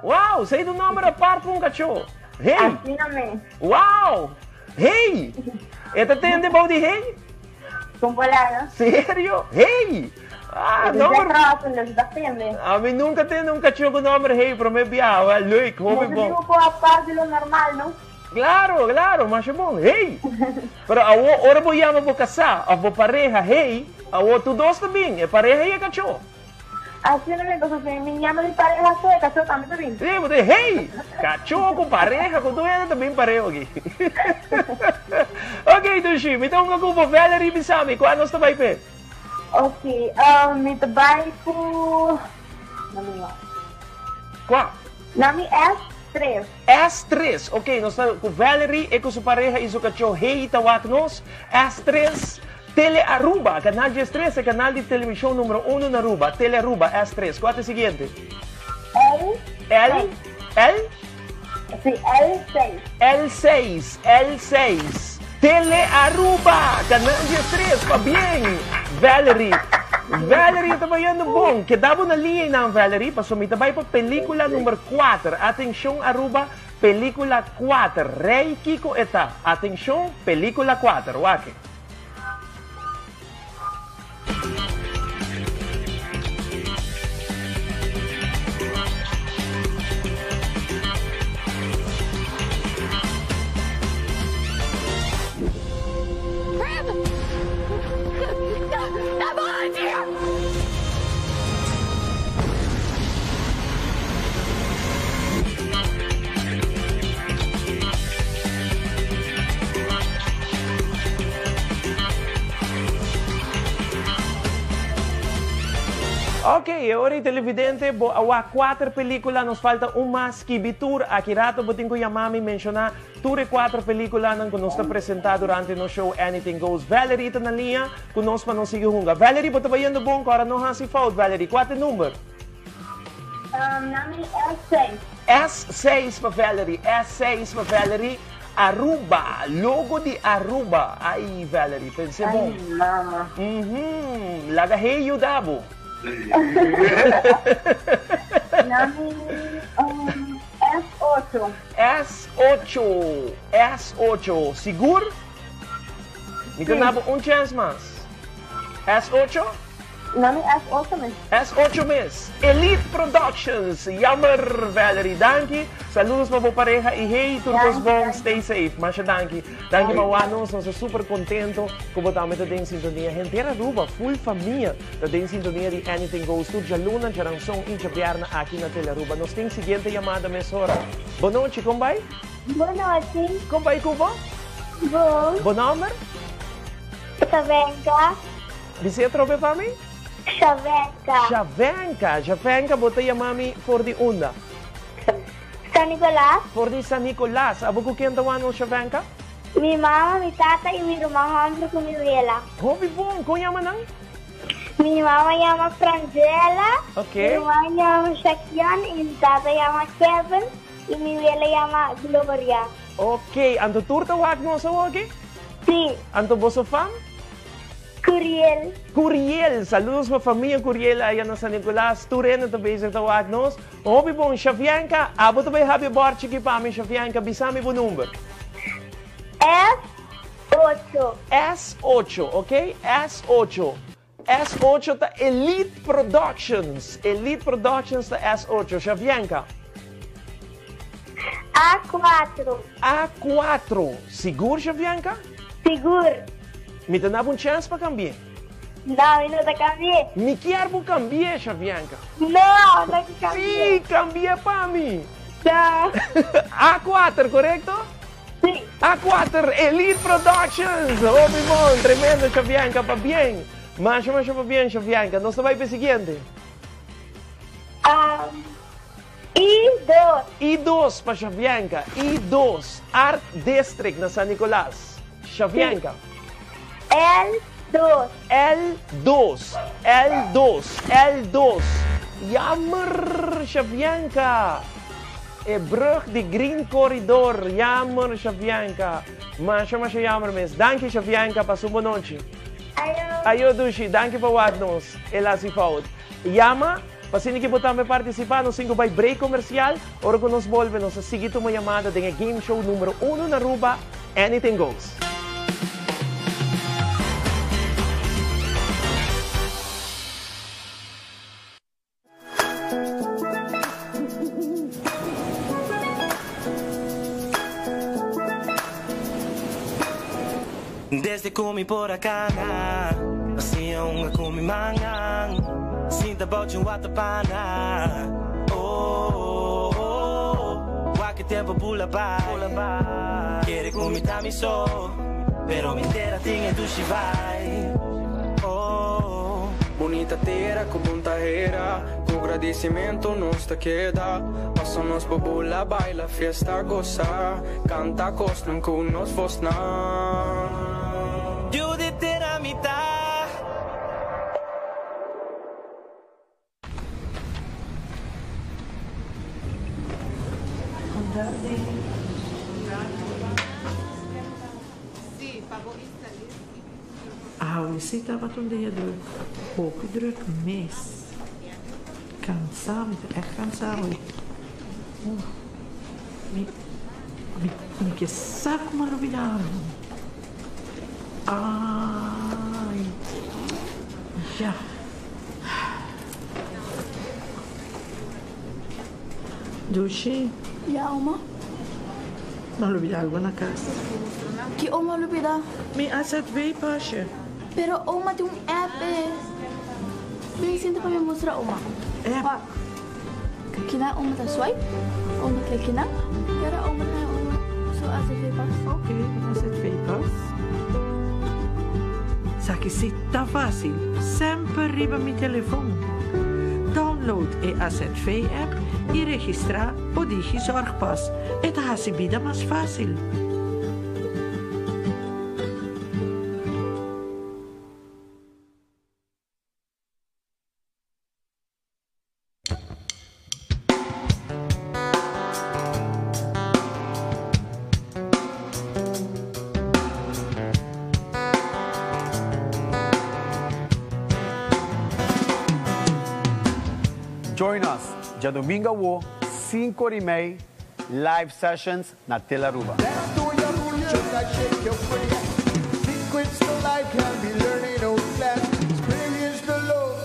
Wow, sei ta un nomber apart pa un kachó. Hey! Asina mes. Wow! Hey! E ta tende bou di hey? Kon por laga. Serio? Hey! Ah, nomber. Ami nunca tende un kachó ku nomber Hey, promé biaha. Wel, leuk, hopi bon. Nos digo ku apart di lo normal, no? Claro, claro, masha bon. Hey! Pero awo ora bo yama bo casá of bo pareha hey, awo tur dos ta bin, e pareha y e cachó. Asina mi cosa si mi yama mi pareha so, e cachó tambe ta bin. Sí, bo ta di hey! Cachó cu pareha cu tur hende ta bin pareu aki. Ok, Dushi, mi ta hunga cu bo Valerie bisa mi, cua nos ta bai p'e? Ok, mi ta bai cu, na mi wak. Cua? Na mi S3. S3, ok, nos ta ku Valerie, e ku su pareha i su kachó Hey ta wak nos. S3, Tele Aruba, kanal 13, e kanal di televishon numero uno na Aruba. Tele Aruba, S3. Kua ta e siguiente? L. L? L? Si, L6. L6, L6. Tele Aruba, kanal 13, pabien, Valerie. Valerie ta bayendo bon. Keda bo na liña einan, Valerie, pasobra mi ta bai pa pelicula number kuater. Atencion Aruba, pelicula kuater. Rey kico e ta? Atencion, pelicula kuater. Wak. Ok, e ora ei televidente, bo a wak kuater pelikula, nos falta un mas, skibi tur, aki rato bo tin ku yama mi menshoná tur e kuater pelikulanan ku nos ta presentá durante nos show Anything Goes. Valerie ta na liña ku nos pa nos sigui hunga. Valerie, bo ta bayendo bon ku ora no hasi fout, Valerie. Kua ta e number? Na mi S6. S6 pa Valerie, S6 pa Valerie. Aruba, logo di Aruba. Ai, Valerie, pens'é bon. Ai, mama. Mhm, laga he yuda bo. Na mi S8. S8, S8. Sigur? Mi ta duna bo un chèns mas. S8? Na mi S8 mes. S8 mes. Elite Productions. Jammer Valerie. Danki. Saludos pa bo pareha y hey tur cos bon. Stay safe. Masha danki. Danki pa wak nos. Nos ta super contento cu bo tambe ta den sintonia. Henter Aruba, full famia ta den sintonia di Anything Goes tur djaluna, djaranson y djabierna aki na Telearuba. Nos tin siguiente yamada mesora. Bon nochi, con bay? Bon nochi. Con bay cu bo? Bon. Bo nomber? Shavenka. Bis'é atrobe pa mi? Shavenka. Shavenka. Shavenka, bo ta yama mi for di unda? San Nicolas. For di San Nicolas. Abo ku ken ta wak nos, Shavenka? Mi mama, mi tata i mi ruman hòmber ku mi wela. Hopi bon. Kon yama nan? Mi mama yama Franzuela. Ok. Mi ruman yama Shakion i mi tata yama Kevin i mi wela yama Gloria. Ok. Anto tur ta wak nos awoki? Si. Anto boso fam? Curiel. Curiel! Saludos pa famia Curiel aya na San Nicolas. Tur hende ta bezig ta wak nos. Hopi bon. Shafianka, abo ta bay habia borchi aki pa mi, Shafianka. Bisa mi bo number. S ocho. S ocho, ok. S ocho. S ocho ta Elite Productions. Elite Productions ta S ocho. Shafianka. A cuatro. A cuatro. Sigur, Shafianka? Sigur. Mi ta dabo un chèns pa kambi'é. No, mi no ta kambi'é. Mi kier bo kambi'é, Shafianka. No, no ke kambi'é. Sí, kambi'é pa mi. No. A kuater, korekto? Sí. A kuater, Elite Productions! Hopi bon, tremendo, Shafianka, pabien. Masha, masha pabien, Shafianka. Nos ta bai pa e siguiente. I dos. I dos pa Shavianka. I dos. Art District na San Nicolas. Shavianka. L dos. L dos. L dos. L dos. Jammer Shavianka. E brug di Green Corridor. Jammer Shavianka. Masha masha jammer mes. Danki Shavianka. Pasa un bon nochi. Ayo. Ayo dushi. Danki pa wak nos. El hasi fout. Yama. Pa asina ki bo tambe partisipá, nos tin ku bai break komersial. Ora ku nos bolbe, nos ta sigui tuma yamada den e game show numero uno na Aruba, Anything Goes. Desde ku mi por a kana, a siña hunga ku mi mannan, sinta bou dje un watapana. Oh, oh, wak e tempo bula bai, kere ku mi ta mi so, pero mi tera tin e dushi bai. Oh. Bunita tera ku bon ta hera, ku gradisimentu nos ta keda, paso nos por bula, baila, fiesta, gosa. Canta cosnan cu nos vosnan. Yu di tera mi ta. Awe si tabata un dia druk, hopi druk mes. Cansá, mi ta ègt cansá awe. Mi, mi, mi ke sa ku mi a lubidá algu. Ai, ya. Dushi. Ya, oma. Mi a lubidá algu na kas. Ki oma a lubidá? Mi AZV pasje. Pero oma tin un app e. Bin sinta pa mi mustra oma. App? Wak. Kina oma ta swipe, oma klik kina, y ora oma ta haña oma su azv pas. Ok, azv pas. Sa ki si ta fácil, semper riba mi telefon. Download e azv app y registra bo Digizorgpas. E ta haci bida mas fácil. Join us djadomingo awo sinku ora i mei live sessions na Telaruba. Secrets to life can be learned in no class. Experience the love.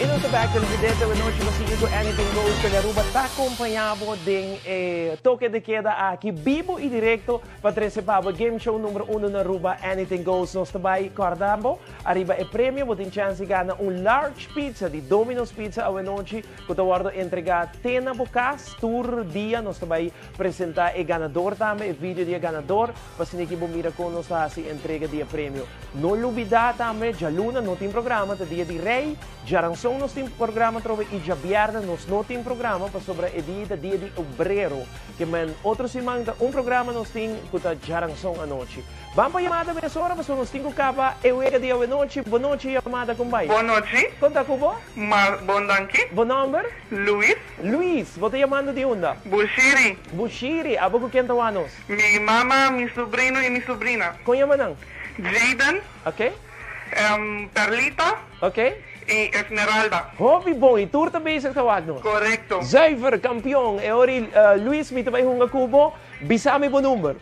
Y nos ta back televidente awe nochi pa sigui cu Anything Goes Tele Aruba ta acompaña bo den e toke de keda aki bibo y directo pa trece pa bo game show numero uno na Aruba Anything Goes. Nos ta bay corda bo ariba e premio bo tin chance di gana un large pizza di Domino's Pizza awe nochi cu ta wordo entrega te na bo cas. Tur dia nos ta bay presenta e ganador tambe, e video di e ganador, pa asina ki bo mira con nos ta haci entrega di e premio. No lubida tambe, djaluna no tin programa, ta dia di Rey, djaranson nos tin programa atrobe y djabièrnè nos no tin programa pasobra e dia ta dia di obrero. Ke men otro siman ta un programa nos tin cu ta djaranson anochi. Ban pa yamada mesora pasobra nos tin cu caba e wega di awenochi. Bonochi yamada con bai? Bonochi. Con ta cu bo? Ma bon danki. Bo nomber? Luis. Luis, bo ta yamando di unda? Bushiri. Bushiri, abo cu ken ta wak nos? Mi mama, mi sobrino y mi sobrina. Con yama nan? Jayden. Ok. Perlita. Ok. Y Esmeralda. Hopi bon, y tur ta bezig ta wak nos? Corecto. Zuiver, campeon. E ora Luis, mi ta bay hunga cu bo. Bisa mi bo number.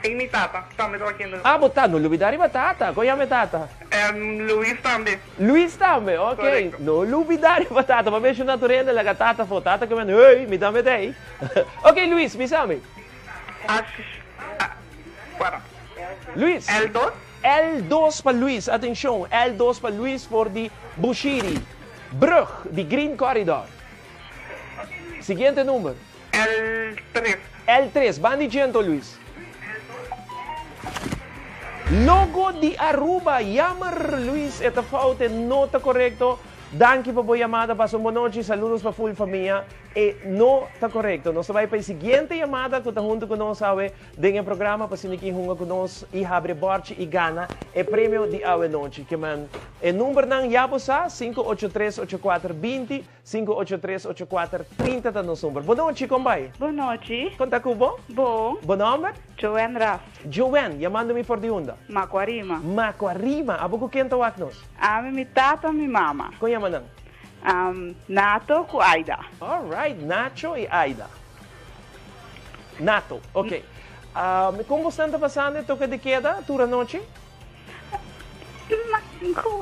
Y mi tata tambe ta wakiendo. Ah, bo ta, no lubida riba tata. Con yama e tata? Luis tambe. Luis tambe, ok. Correcto. No lubida riba tata. Pa menciona tur hende laga tata afo. Tata ke men, hey, mi tambe ta ey. Ok, Luis, bisa mi. H, A, para. Luis. L dos. L dos pa Luis, atencion. L dos pa Luis for di Bushiri. Brug di Green Corridor. Siguiente number. L tres. L tres, ban di djento Luis. Logo di Aruba, jammer Luis e ta fout e no ta corecto. Danki pa bo yamada, pasa un bon nochi, saludos pa full famia. E no ta corecto. Nos ta bay pa e siguiente yamada cu ta hunto cu nos awe den e programa pa asina ki hunga cu nos y habri e borchi y gana e premio di awe nochi. Keman e numbernan ya bo sa, sinku ocho tres ocho kuater binti. Sinku ocho tres ocho kuater 30 ta nos number. Bo nochi, kon bai? Bo nochi. Kon ta ku bo? Bon. Bo nomber? Joanne Ras. Joanne, yamando mi for di unda? Macuarima. Macuarima. Abo ku ken ta wak nos? Ami, mi tata, mi mama. Kon yama nan? Nato ku Aida. All right, Nacho i Aida. Nato, ok. Kon bosnan ta pasando e toke de keda tur anochi?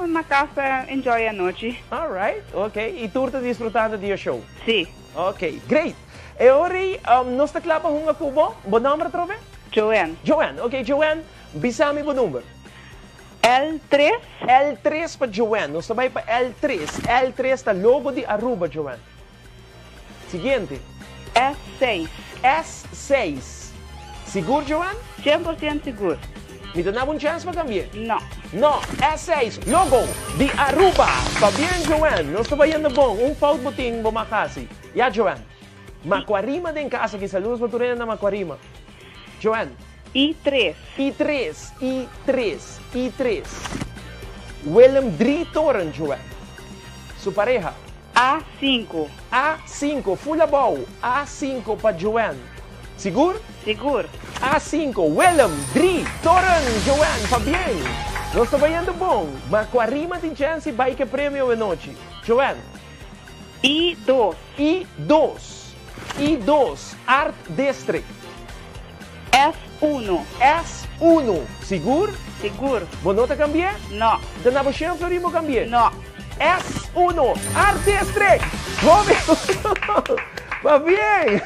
Na casa enjoy anochi. Alright, ok. Y tur ta disfrutando di e show? Si. Ok, great. E ora ei, nos ta kla pa hunga ku bo. Bo nomber atrobe? Joanne. Joanne, ok Joanne, bisa mi bo number. L tres. L tres pa Joanne. Nos ta bai pa L tres. L tres ta logo di Aruba, Joanne. Siguiente. S seis. S seis. Sigur, Joanne? 100% sigur. Mi ta nabo un chance pa cambi'é? No. No. S seis, logo di Aruba. Pabien, Joanne. Nos ta bayendo bon. Un fout bo tin, bo mag haci. Ya, Joanne. Macuarima den casa aki. Saludos pa tur hende na Macuarima. Joanne. I tres. I tres, I tres, I tres. Willem Drietoren, Joanne. Su pareha. A sinku. A sinku, full abou. A sinku pa Joanne. Sigur? Sigur. A sinku, Willem, drie, toren, Joanne, pabien. Nos ta bayendo bon. Macuarima tin chance bai ke premio awenochi. Joanne. I dos. I dos. I dos, Art District. S uno. S uno. Sigur? Sigur. Bo no ta cambi'é? No. Ta na bo shen florin bo cambi'é? No. S uno. Art District! Hopi Pabien!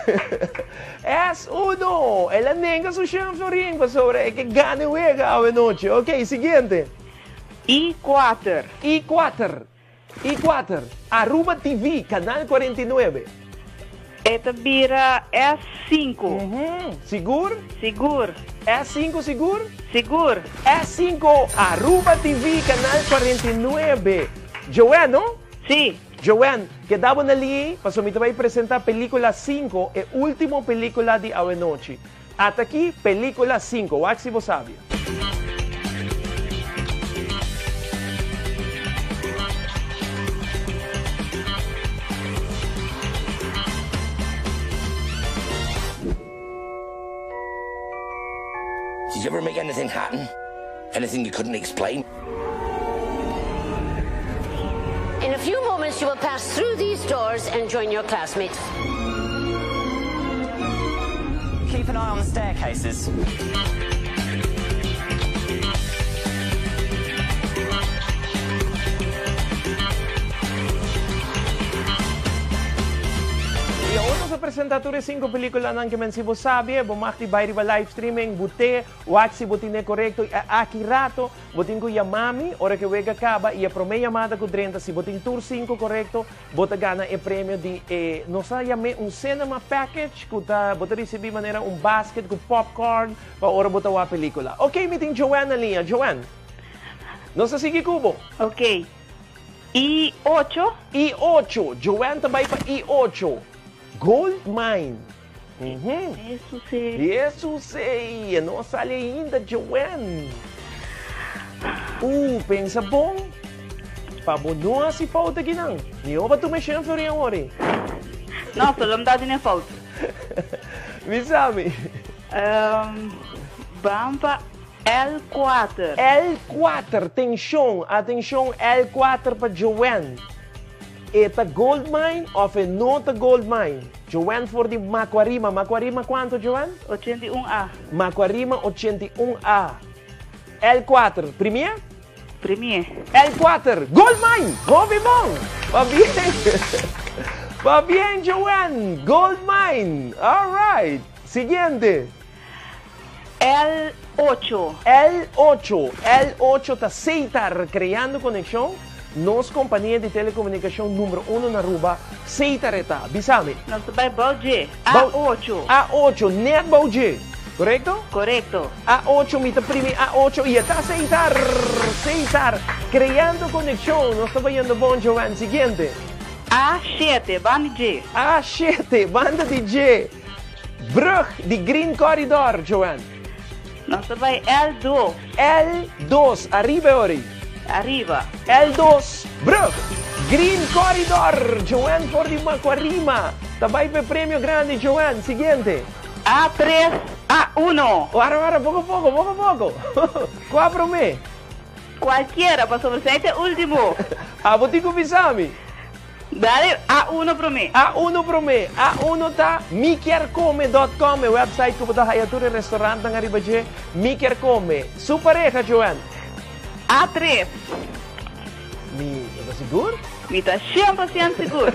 S uno. El a nenga su shen florin pasobra e ke gana e wega awe nochi. Ok, siguiente. I kuater. I kuater. I kuater. Aruba TV, Canal 49. E ta bira S sinku. Sigur? Sigur. S sinku sigur? Sigur. S sinku, Aruba TV, Canal 49. Joanne, no? Si. Joanne, keda bo na liei, pasobra mi ta bai presenta pelicula sinku, e ultimo pelicula di awenochi. Ata aki, pelicula sinku. Wak si bo sabia. Did you ever make anything happen? Anything you couldn't explain? In a few moments, you will pass through these doors and join your classmates. Keep an eye on the staircases. Y awor nos a presenta tur e cinco peliculanan ke men si bo sabi e bo mag di bay riba live streaming bo te wak si bo tine corecto y aki rato bo tin cu yama mi ora ke wega caba y e prome yamada cu drenta si bo tin tur cinco corecto Bo ta gana e premio di e, nos a yam'é un cinema package ku ta, bo ta risibí manera un basket ku popcorn pa ora bo ta wak pelíkula. Ok, mi tin Joanne na liña. Joanne, nos ta sigui ku bo. Ok. I ocho. I ocho. Joanne ta bai pa I ocho. Gold mine. Uhum. Jesus ei. Jesus ei. E no a sali ainda, Joanne. Uh, pensa bon. Pa bo no hasi fout akinan. Mihó pa tuma e shen florin awor ei. No, solo mi ta tene fout. Bisa mi. Um, ban pa L kuater. L kuater, tenshon, atenshon, L kuater pa Joanne. E ta gold mine of e no ta gold mine? Joanne for di Macuarima. Macuarima cuanto, Joanne? 81 A. Macuarima 81 A. L kuater. Primie? Primie. L kuater. Gold mine! Hopi bon! Pabien! Pabien, Joanne! Gold mine! Alright! Siguiente. L ocho. L ocho. L ocho ta Seitar creando conexion. Nos compania di telecomunicacion numero uno na Aruba, Seitar e ta. Bisa mi. Nos ta bay bou dje. A ocho. A ocho, net bou dje. Corecto? Corecto. A ocho, mi ta primi A ocho y e ta Seitar! Seitar, creando conexion. Nos ta bayendo bon, Joanne. Siguiente. A shete, banda di dje. A shete, banda di dje. Brug di Green Corridor, Joanne. Nos ta bai L dos. L dos, ariba e ora ei. Ariba. L dos, brug Green Corridor, Joanne for di Macuarima ta bai pa e premio grandi, Joanne. Siguiente. A tres, A uno. Wara, wara, poco poco, poco poco. Cua prome? Cualkiera, pasobra esei ta e ultimo. Abo tin cu bisa mi. Dale A uno promé. A uno promé. A uno ta mikierkome dot com, e website ku bo ta haya tur e restaurantnan ariba dje. Mi kier kome. Su pareha, Joanne. A tres. Mi no ta sigur. Mi ta shen por shen sigur.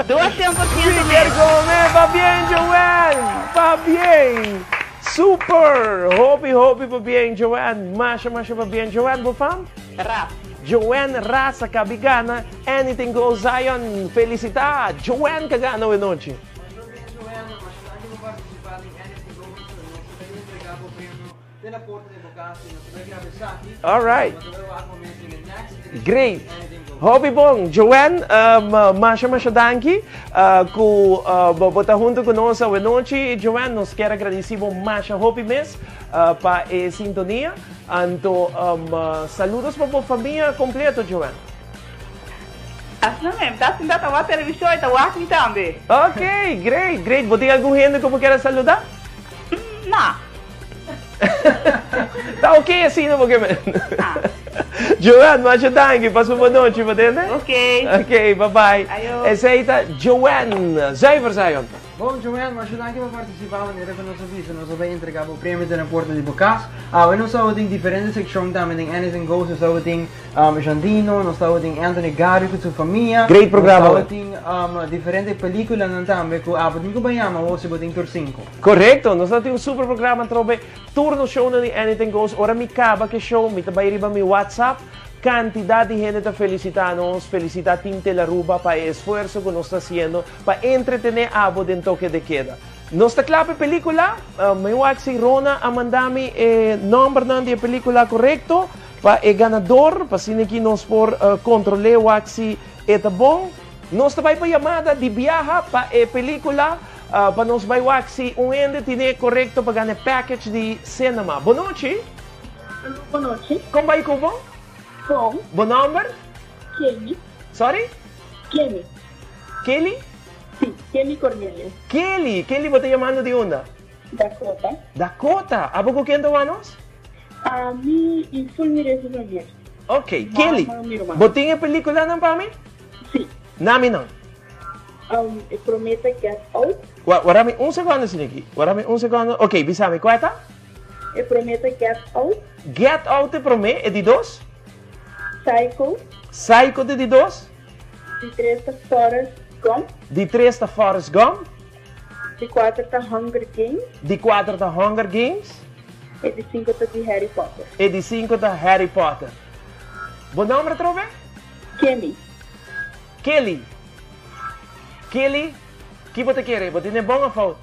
Dos shen por siento Mi kier mes. kome. Pabien, Joanne. Pabien. Super. Hopi, hopi pabien, Joanne. Masha, masha pabien. Joanne, bo fam? Ras. Joanne Ras a kabi gana Anything Goes Zion felicita Joanne ka gana awe nochi. Masha bien Joanne, masha danki pa participa den Anything Goes nos ta bay entrega bo premio den na porta di bo cas y nos ta bay graba esaki Alright. nos ta bay wak bo mes den e next edition Great. di Anything Goes. Hopi bon Joanne, masha masha danki ku bo ta hunto ku nos awe nochi Joanne, nos kier a gradisi bo masha hopi mes pa e sintonia. Anto saludos pa bo famia completo Joanne. Asina mes, mi ta sinta ta wak television y ta wak mi tambe. Ok, great, great. Bo tin algun hende cu bo kier a saluda? No. Ta ok asina bo ke men. Joanne, masha danki. Pasa un bon nochi, bo tende? Ok. Ok, bye bye. Ayo. Esey ta Joanne. Zuiver Zion. Bon, Joanne, masha danki pa partisipá. Manera ku nos a bisa, nos a bai entregá bo premio te na porta di bo kas. Awe nos tabatin diferente sekshon tambe den Anything Goes. Nos tabatin Jandino, nos tabatin Anthony Gary ku su famia. Great programa, Nos tabatin diferente pelikulanan tambe ku abo tin ku bai yama awor si bo tin tur sinku. Korekto, nos tabatin un super programa atrobe. Tur nos shownan di Anything Goes. Ora mi kaba ku e show, mi ta bai riba mi WhatsApp. Kantidat di hende ta felisitá nos, felisitá Team Telaruba pa e esfuerso ku nos ta hasiendo Pa entretené abo den toke de keda. Nos ta kla pa e pelíkula? Mi wak si Rona a manda mi e nòmbernan di e pelíkula korekto pa e ganador, pa asina ki nos por kontrol'é wak si e ta bon. Nos ta bai pa yamada di biaha pa e pelíkula pa nos bai wak si un hende tine korekto pa gana e package di cinema. Bonochi. Bonochi. Kon bai ku bo? Bon. Bo nòmber? Kelly. Sorry? Kelly. Kelly? Si, Kelly Cornelio. Kelly! Kelly, bo ta yamando di unda? Dakota. Dakota! Abo ku ken ta wak nos? Ami i ful mi resto famia. Ok, Kelly, Mama, mi ruman. bo tin e peliculanan pa mi? Si. Nami nan. E promé ta Get Out. Warda mi un sekondo Siniki. Warda mi un sekondo. Ok, bisa mi kua ta? E promé ta Get Out. Get Out e promé, e di dos? Psycho. Psycho ta e di dos. Di tres ta Forrest Gump. Di tres ta Forrest Gump. Di kuater ta Hunger Games. Di kuater ta Hunger Games. E di sinku ta di Harry Potter. E di sinku ta Harry Potter. Bo nòmber atrobe? Kelly. Kelly. Kelly, ki bo ta kere? Bo tene bon of fout?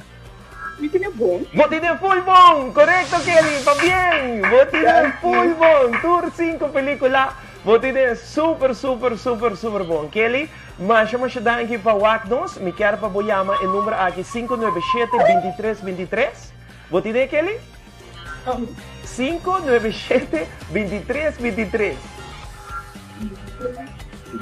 Mi tene bon. Bo tene full bon! Korekto Kelly, pabien! Bo tene full bon! Tur sinku pelikula bo tene super super super super bon. Kelly, masha masha danki pa wak nos. Mi kier pa bo yama e number aki 597 23 23. Bo tene Kelly? 597 23 23.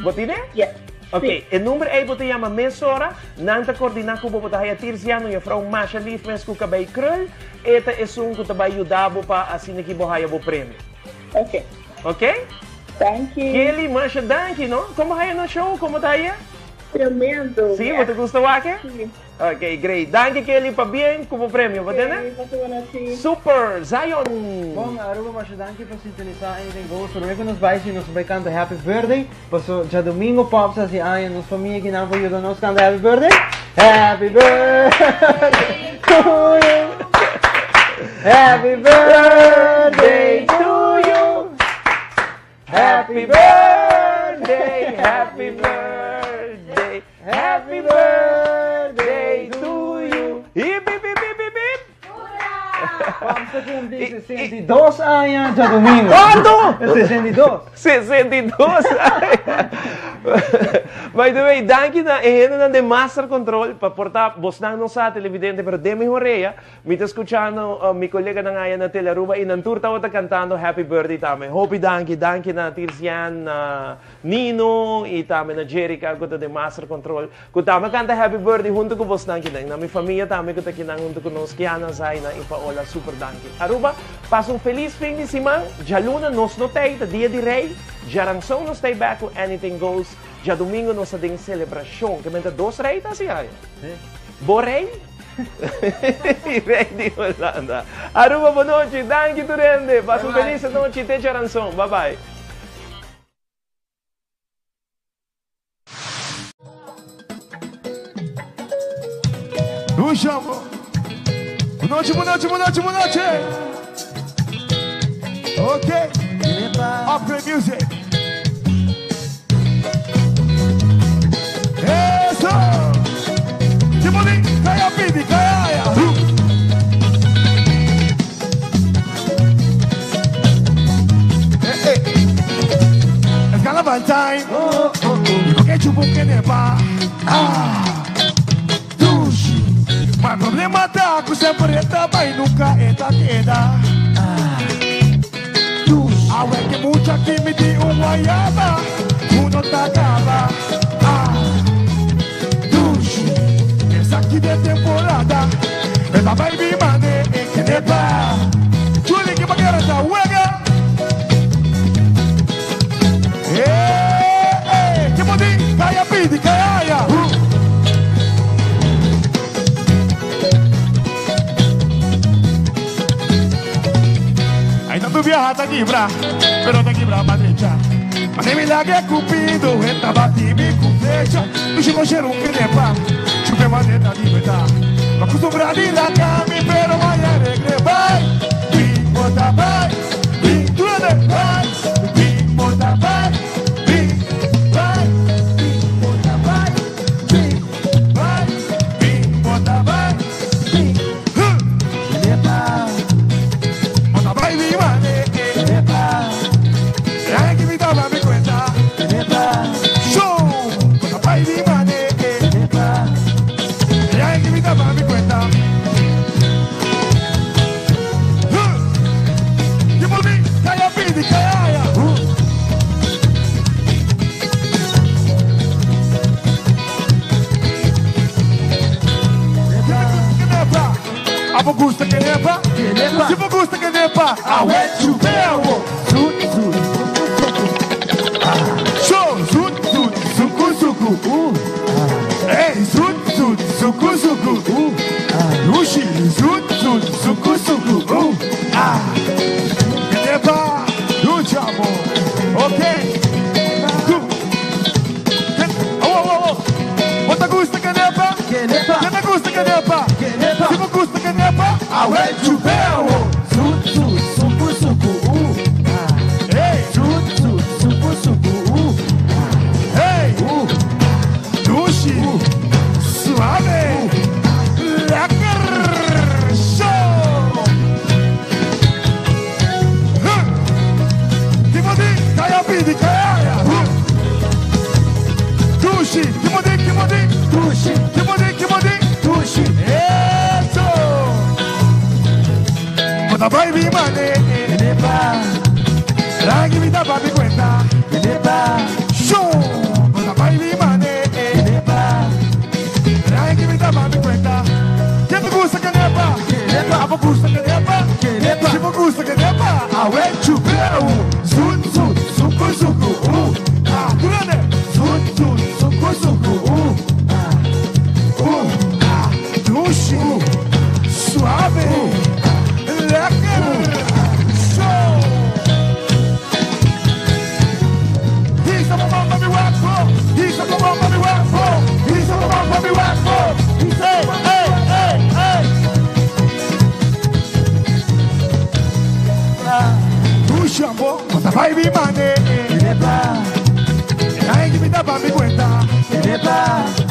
Bo tine? Yes. Ok, e number ei bo ta yama mesora, nan ta coordina cu bo, bo ta haya Tirziano, juffrouw masha lief mes cu cabei krul, e ta esun cu ta bay yuda bo pa asina ki bo haya bo premio. Ok. Ok? Danki. Kelly, masha danki, no? Como haya nos show? Como ta haya? Tremendo. Si, bo ta gusta wak e? Si. Ok, great. Danki Kelly, pabien ku bo premio, bo tende? Ok, pasa buena nochi. Super! Zion! Bon, Aruba masha danki pa sintonisa Anything Goes. Prome ku nos bai si nos bai kanta Happy Birthday, paso djadomingo Pops hasi aña, nos famia kinan por yuda nos kanta Happy Birthday. Happy Birthday to you. Happy Birthday to you. Happy birthday, happy birthday, happy birthday to you. Hip, hip, hip, hip, hip, hip. Vamos a cumplir 62 aña djadomingo. Cuanto? 62. 62 aña. By the way, danki na e hendenan den Master Control pa por ta bosnan no sa televidente pero den mi horea Mi ta skuchando mi koleganan aya na Tele Aruba i nan tur tabata kantando Happy Birthday tambe. Hopi danki, danki na Tirsian, na Nino i tambe na Jerika ku ta den Master Control ku tambe a kanta Happy Birthday huntu ku bosnan kinan. Na mi famia tambe ku ta kinan huntu ku nos, Kiana, Zaina i Paola, super danki. Aruba, pasa un felis fin di siman. Djaluna nos no t'ei, ta dia di Rei. Djaranson nos t'ei bek ku Anything Goes. Djadumingu nos ta den selebrashon. Ke menta dos rei ta hasi aya? Bo rei? Rey di Holanda. Aruba bo nochi. Danki tur hende. Pasa un feliz anochi. Te djaranson. Bye bye. Lucia, bo nochi, bo nochi, bo nochi, bo nochi. Ok. Upgrade music. Eso! Timoni, kaya pidi, kaya aya. Eh, eh. Es carnaval time. Oh, oh, oh. Y con que chupo que nepa. Ah. Dushi. Ma problema ta ku semper e ta bai nunka e ta keda. Dushi. Awe ke mucha ki mi di un guayaba ku no ta kaba. Ah. Dushi. Esaki den temporada e ta bai mi mane e kenepa. Julie ki manera ta wega. Eh, eh, ke bo di? Kaya pidi, kaya haya. Ay tantu biaha ta kibra, pero ta kibra pa drecha. Mane mi laga e cupido, e ta bati mi cu flecha. Dushi con sheru kenepa, chupe maneta di beta. Ma custumbra di laga mi, pero maya regre bai. Bin bo ta bai, bin duele bai, bin bo ta bai, bin bai, bin bo ta bai, bin bai, bin bo ta bai, bin. Huh! Bo ta bai di mane, eh. Ay ki mi ta ba mi cuenta. Show! Bo ta bai di mane, eh. Ay ki mi ta ba mi cuenta. Huh! Ki por mi, kaya pidi, kaya. Ok. Ku. Awo, awo, awo. Bo ta gusta kenepa? Kenepa. Ken ta gusta kenepa? Kenepa. Si bo gusta kenepa, awe chup'é awo. Su, su, suku, suku, u. Ah. Hey. Su, su, suku, suku, u. Hey. U. Dushi. Suave. Lekker. Show. Huh. Timothy, kaya pidi, kaya. Huh. Dushi. Timothy, Timothy. Dushi. Timothy, Timothy. Dushi. Eso. Bota baby mane. Kenepa. Lagi mi tapa mi cuenta. Kenepa. Show. Bota baby mane. Kenepa. Lagi mi tapa mi cuenta. ¿Quién te gusta kenepa? Kenepa. ¿A vos gusta kenepa? Kenepa. Si vos gusta kenepa, awe chupeu. Su, su, suku, suku, u. Ah, durante. Su, su, suku, suku, u. Ah. U. Ah, dushi. Suave. Lekker. Show. He's a mama mi wapo. He's a mama mi wapo. He's a mama mi wapo. He's hey, hey, hey, hey. Dushi amor, bota vai mi mane. Kenepa. Ay, que me dá pra me cuenta. Kenepa.